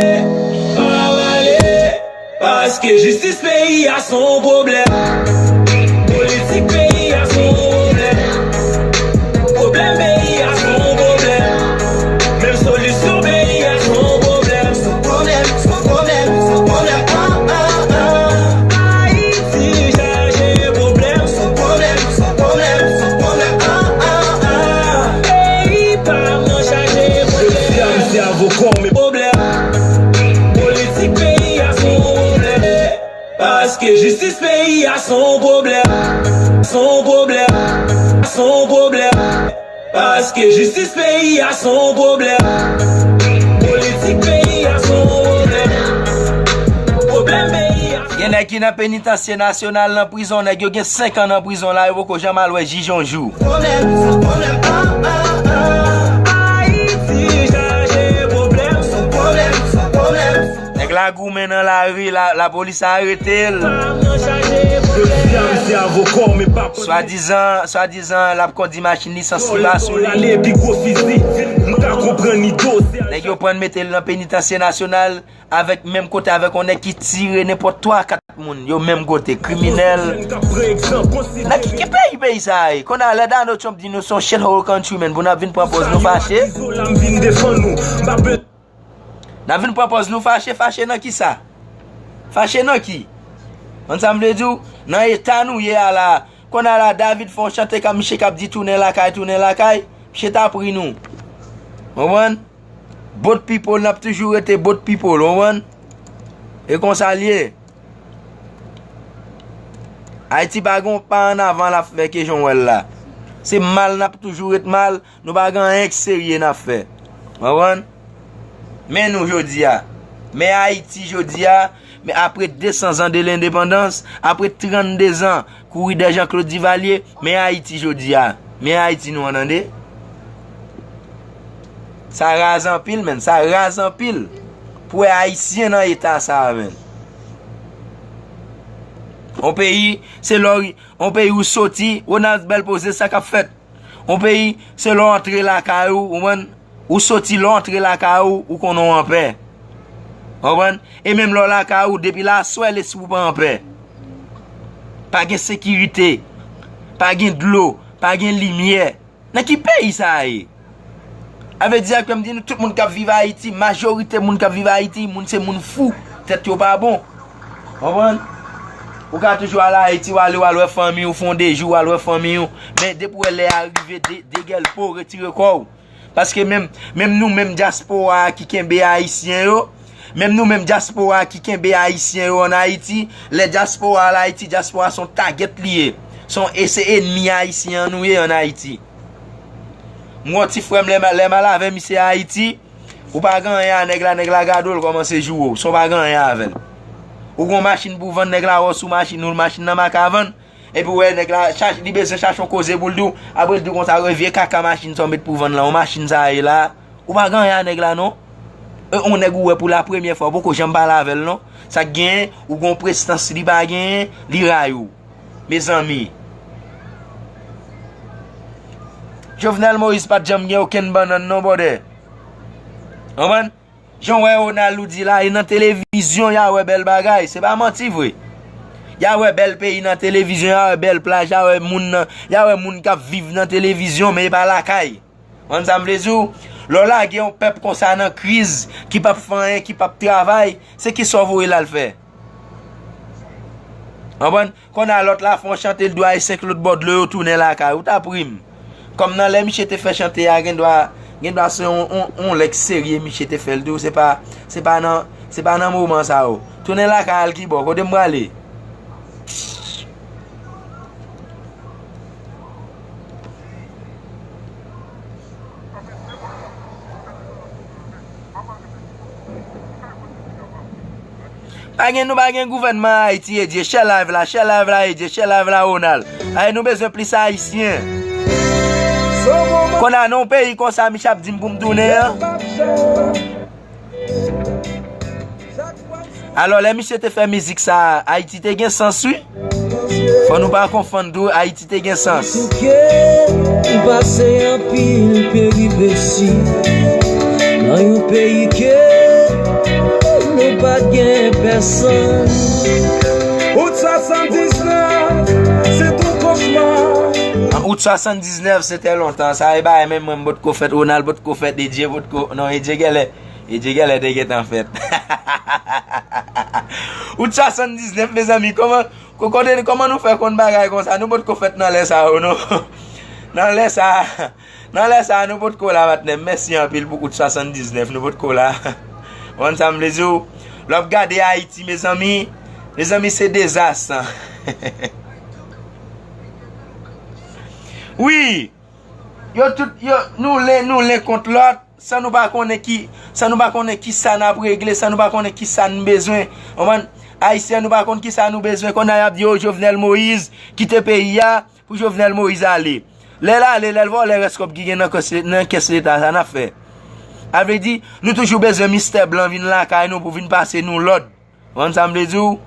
pa pale. Paske jistis peyi a se yon pwoblèm. Politik peyi a se yon pwoblèm. Pwoblèm peyi a se yon pwoblèm. Menm solisyon peyi a se yon pwoblèm. Se yon pwoblèm, se yon pwoblèm, se yon pwoblèm. Ah, ah, ah. Ayiti chaje pwoblèm. Se yon pwoblèm, se yon pwoblèm, se yon pwoblèm. Ah, ah, ah. Peyi pa m nan chaje pwoblèm. Jodi a m se avoka w, men pwoblèm. Politik peyi a se yon pwoblèm. Paske jistis peyi a se yon pwoblèm. Se yon pwoblèm. Se yon pwoblèm. Paske jistis peyi a se yon pwoblèm. Politik peyi a se yon pwoblèm. Pwoblèm peyi a. Gen nèg ki nan penitansye nasyonal nan prizon, nèg yo gen senk an nan prizon la, yo poko janm al wè jij yon jou. Pwoblèm, se pwoblèm, ah, ah, ah. Ayiti chaje pwoblèm, se pwoblèm, se pwoblèm. Nèg la goumen nan lari, la, lapolis arete l. Jodi a, m se avoka w, men pa. Swadizan, swadizan, l ap kondi machin li san sibas sou li. Nèg yo pran l mete l nan penitansye nasyonal avèk menm kote avèk yon nèg ki tire nenpòt twa kat moun. Yo menm kote, kriminèl. Nan ki, ki peyi, peyi sa a ye? Kounye a lè Donald Trump di nou se yon shithole country, men pou n ap vin pran pòz nou fache. N ap vin pran pòz nou fache, fache nan kisa? Fache nan ki? Konn sa m vle di w? Nan eta nou ye a la. Kounye a la, David fè yon chante ka misye k ap di tounen lakay, tounen lakay. Misye ta pri nou. Konprann? Boat people, n ap toujou rete boat people, konprann? E konsa l ye. Ayiti pa gen yon pa ann avan l ap fè ke jan w wè l la. Se mal n ap toujou ret mal, nou pa gen anyen k serye n ap fè. Konprann? Men nou jodi a. Men Ayiti jodi a, men apre de san zan de lendepandans, apre trannde zan kouri dèyè Jean-Claude Duvalier, men Ayiti jodi a. Men Ayiti nou an tande. Sa raz anpil, menn. Sa raz anpil. Pou wè Ayisyen nan eta sa a, menn. On peyi, se lè w, on peyi ou soti, Ronald Bèl Poze, sa k ap fèt. On peyi, se lè w antre lakay ou, ou konprann? Ou soti, lè w antre lakay ou, ou konnen w anpè. Konprann? E menm lè w lakay ou, depi l aswè, lespri w pa anpè. Pa gen sekirite. Pa gen dlo. Pa gen limyè. Nan ki peyi sa a ye? A vle di, ak m di nou, tout moun k ap viv Ayiti, majorite moun k ap viv Ayiti, moun se moun fou, tèt yo pa bon. Konprann? Ou ka toujou al Ayiti, w ale, w al wè fanmi w, fè yon de jou, w al wè fanmi w. Men depi w wè lè a rive, de, degèlpe w, retire kò w. Paske menm, menm nou menm dyaspora a ki kenbe Ayisyen yo, menm nou menm dyaspora a ki kenbe Ayisyen yo ann Ayiti, lè dyaspora al Ayiti, dyaspora se yon tagèt li ye. Se yon, e se ènmi Ayisyen an nou ye ann Ayiti. M wè yon ti frè m lè m, lè m al avè misye Ayiti, ou pa gen anyen a nèg la, nèg la gade w, l kòmanse joure w, san w pa gen anyen avè l. Ou gon machin pou vann, nèg la wè w sou machin ou, machin nan maka vann. Epi w wè nèg la chache, li bezwen chache yon koze pou l di w. Apre l di w konsa, "Wè vye kaka machin sa w met pou vann lan, yon machin sa a ye la." Ou pa gen anyen a nèg la non. E yon nèg ou wè pou lapremyè fwa, ou poko janm pale avè l non. Sa k genyen, ou gon prestans li pa genyen, li rayi w. Mezanmi. Jovenel Moïse pa t janm gen okenn bannann non, brother. Konprann? Jan w wè Ronald ou di la, e nan televizyon y a wè bèl bagay, se pa manti vre. Y a wè bèl peyi nan televizyon, y a wè bèl plaj, y a wè moun nan, y a wè moun k ap viv nan televizyon, men e pa lakay. Konn sa m vle di w? Lè w lage yon pèp konsa nan kriz, ki p ap fè anyen, ki p ap travay, se kisa w voye l al fè? Konprann? Konn a lòt la fè yon chante, l di w Ayisyen k lòt bò dlo yo tounen lakay, ou t ap ri m. Kòm nan lè misye te fè chante a, gendwa, gendwa se yon, yon, yon lè k serye misye te fè l tou, se pa, se pa nan, se pa nan moman sa yo. Tounen lakay al kibò, kote m prale? Pa gen, nou pa gen gouvènman Ayiti, Edye, share live la, share live la, Edye, share live la, Ronald. Ay, nou bezwen plis Ayisyen. Konn a nan yon peyi konsa, misye ap di m pou m tounen an. Alò, lè misye te fè mizik sa a, Ayiti te gen sans, wi. Fò nou pa konfonn tou, Ayiti te gen sans. M pase anpil peripesi nan yon peyi ke nou pa t gen pèsonn. Out swasanndiznèf, se t on kochma. An out swasanndiznèf, se tè lontan. Sa e bagay menm mwen m potko fèt, Ronald potko fèt, Edye potko, non, Edye gèlè. Edye gèlè te gentan fèt. Out swasanndiznèf, mezanmi, kòman, ko-, kote, kòman nou fè konn bagay konsa? Nou potko fèt nan lè sa yo, non. Nan lè sa, nan lè sa, nou potko la, patnè m. Mèsi anpil pou out swasanndiznèf, nou potko la. Konn sa m vle di w? Lè w ap gade Ayiti, mezanmi, mezanmi, se dezas. Wi! Yo tout, yo, nou len, nou len kont lòt, san nou pa konnen ki, san nou pa konnen ki sa n ap regle, san nou pa konnen ki sa n bezwen. Konprann? Ayisyen, nou pa konn ki sa nou bezwen. Kounye a y ap di, "O, Jovenel Moïse kite peyi a pou Jovenel Moïse ale." Lè l ale, lè l vòlè rès kòb ki gen nan kès, nan kès Leta, sa n ap fè? A vle di, nou toujou bezwen Mistè Blan vin lakay nou pou vin pase nou lòd. Konprann sa m vle di w?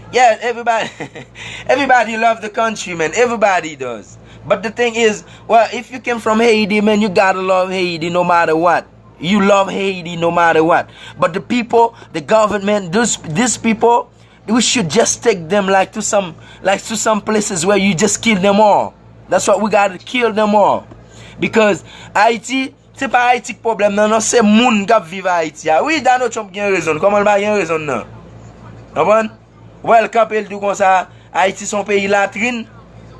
Yeah, everybody, everybody love the country, man. Everybody does. But the thing is, well, if you came from Haiti, man, you gotta love Haiti no matter what. You love Haiti no matter what. But the people, the government, those, these people, we should just take them like to some, like to some places where you just kill them all. That's what we gotta kill them all. Because Ayiti, se pa Ayiti k pwoblèm nan, non, se moun k ap viv Ayiti a. Wi, Donald Trump gen rezon l. Kòman l pa gen rezon l nan? Konprann? Wè l kanpe, l di w konsa, Ayiti se yon peyi latrin.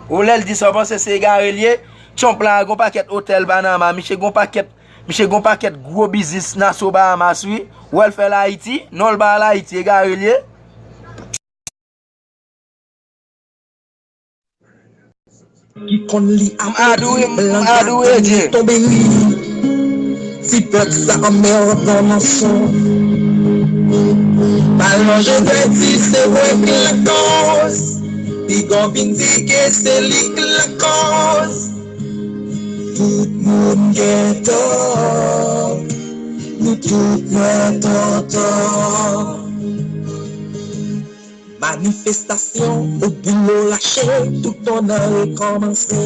Ou lè l di sa, w panse se egare l ye? Trump la, gon pakèt otèl Panama, misye gon pakèt, misye gon pakèt gwo biznis Nassau Bahamas, wi. Wè l fè l Ayiti? Non, l pa al Ayiti, egare l ye. Ki konn li ap tonbe ri. Ti pèp sa anmèdan nan son. Malanje pèdi se mwen ki lakòz. Piga w vin di ke se li ki lakòz. Tout moun gen tò. Nou tout mèt an tò. Manifestasyon ou boulo rache, tout on nan rekòmanse.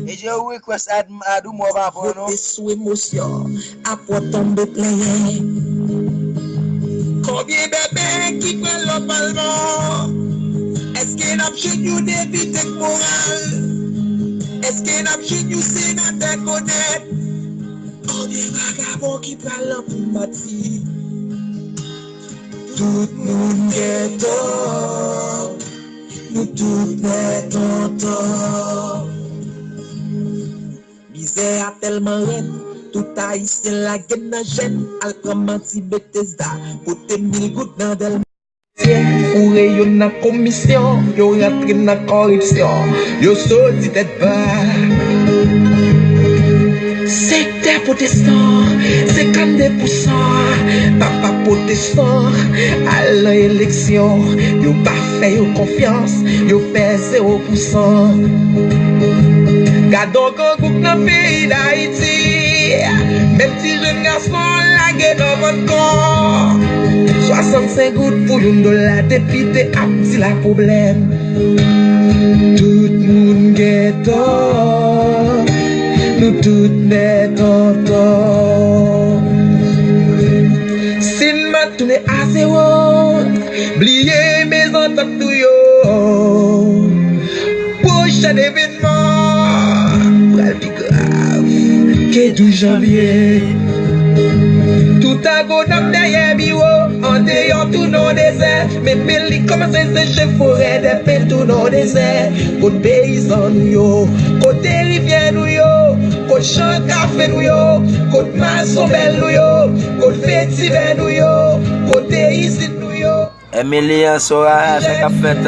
E je ou request ad, ad ou mò pa pran non. Vote sou emosyon, apre w tonbe plenyen. Konbyen bèbè ki pral nan palman? Èske n ap jwenn yon depite k moral? Èske n ap jwenn yon senatè k onèt? Konbyen vagabon ki pral nan primati? Tout moun gen tò, nou tout nèt an tò. Mizè a tèlman rèd, tout Ayisyen lage n nan jèn, al pran manti Betesda, pote mil goud nan Dèlma. Foure yo nan komisyon, yo rantre nan kòripsyon, yo soti tèt ba. Sektè pwotestan, senkannde pousan, papa pwotestan, al nan eleksyon, yo pa fè yo konfyans, yo fè zewo pousan. Gadon grangou k nan peyi Dayiti, menm ti jèn gason lage nan vant kò. Swasannsenk goud pou youn dola, depite ap di la pwoblèm. Tout moun gen tò, nou tout nèt an tò. Si n mat tounen a zewo, bliye mezantant nou yo. Pwochèn evènman pral pi grav ke douz janvye. Tout agonòm dèyè biwo, andeyò tounen yon dezè. Men peyi kòmanse seche, forè dèpen tounen yon dezè. Kot peyizan nou yo? Kote rivyè nou yo? Kot chan kafe nou yo? Kot mazon bèl nou yo? Kot vetivè nou yo? Kote izin nou yo? Emilien Soraya, sa k ap fèt?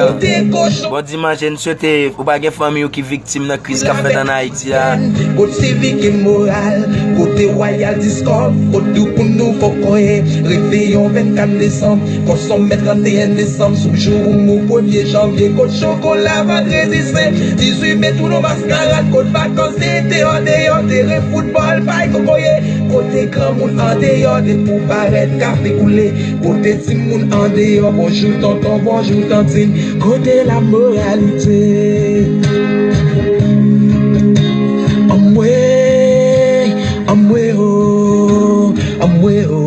Bon dimanch, e n swete ou pa gen fanmi w ki viktim nan kriz k ap fèt ann Ayiti a. Kot sivik e moral, kote Royal Discount, kot douboun nou fò konyen, reveyon vennkat desanm, konsonmè tranteyen desanm, sou jou ou mou premye janvye, kot chokola vandredi sen, dizuit me tounen maskarad, kot vakans ete andeyò, teren foutbòl bay kokoye, kote granmoun andeyò, depi w parèt kafe koule. Kote timoun andeyò, bonjou tonton, bonjou tantin, kote lamoralite? Anmwe, anmwe o, anmwe o.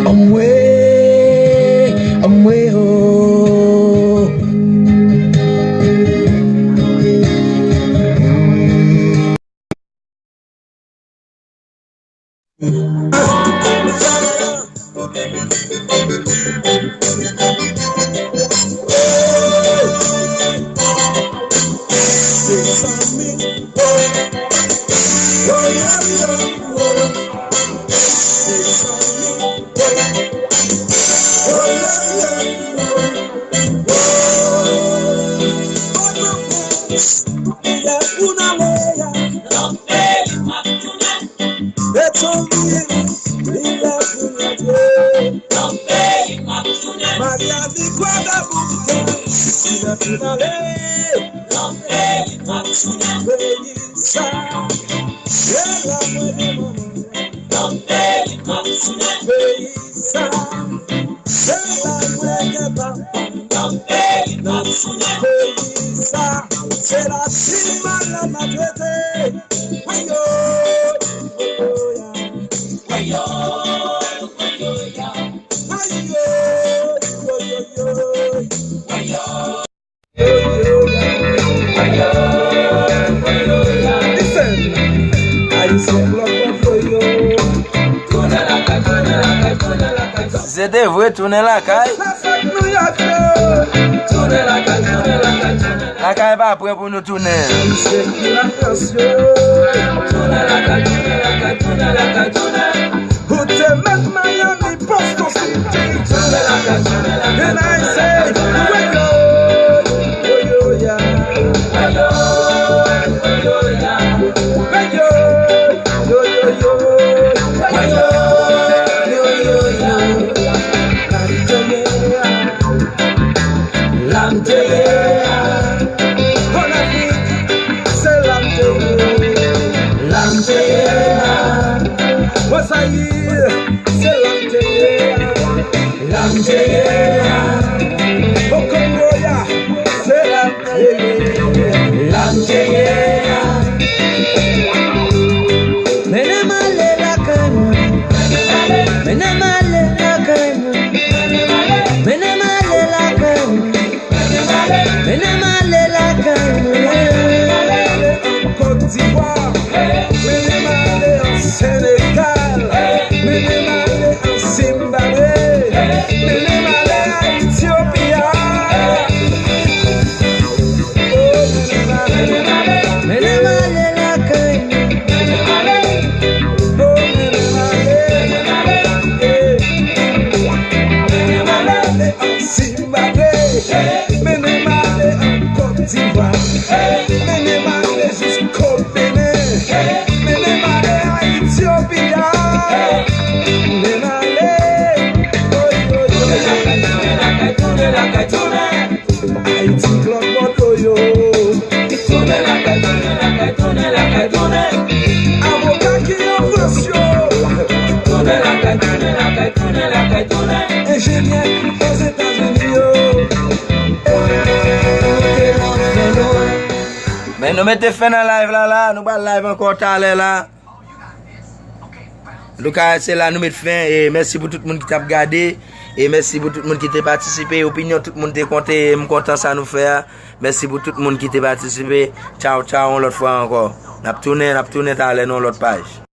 Anmwe, anmwe o. Si se te vre, tounen lakay. Lakay pa prè pou nou tounen. Ou te met Miami, Boston City. And I say, wayo, wayo, ya. Wayo, wayo, ya. Wayo, yo, yo, yo. Wayo, yo, yo, yo. La m te ye a. An Afrik, se la m te ye. La m te ye a. O Zayir, se la m te ye a. La m te ye a. O Kongo ya, se la m te ye. La m te ye a. Mennen m ale lakay mwen. Mennen m ale lakay mwen. Mennen m ale lakay mwen. Mennen m ale lakay mwen. Kot Divwa, mennen m ale an Senegal, mennen m ale an Zimbabwe, mennen m ale Etyopi a. O, mennen m ale. Enjenyè Ozetazini yo. Men nou mete fen nan live la la, nou pral live ankò talè la. Antouka, se la nou met fen. E mèsi pou tout moun ki t ap gade. E mèsi pou tout moun ki te patisipe. Opinyon tout moun te konte. E m kontan sa nou fè a. Mèsi pou tout moun ki te patisipe. Tchaw, tchaw, yon lòt fwa ankò. N ap tounen, n ap tounen talè nan yon lòt paj.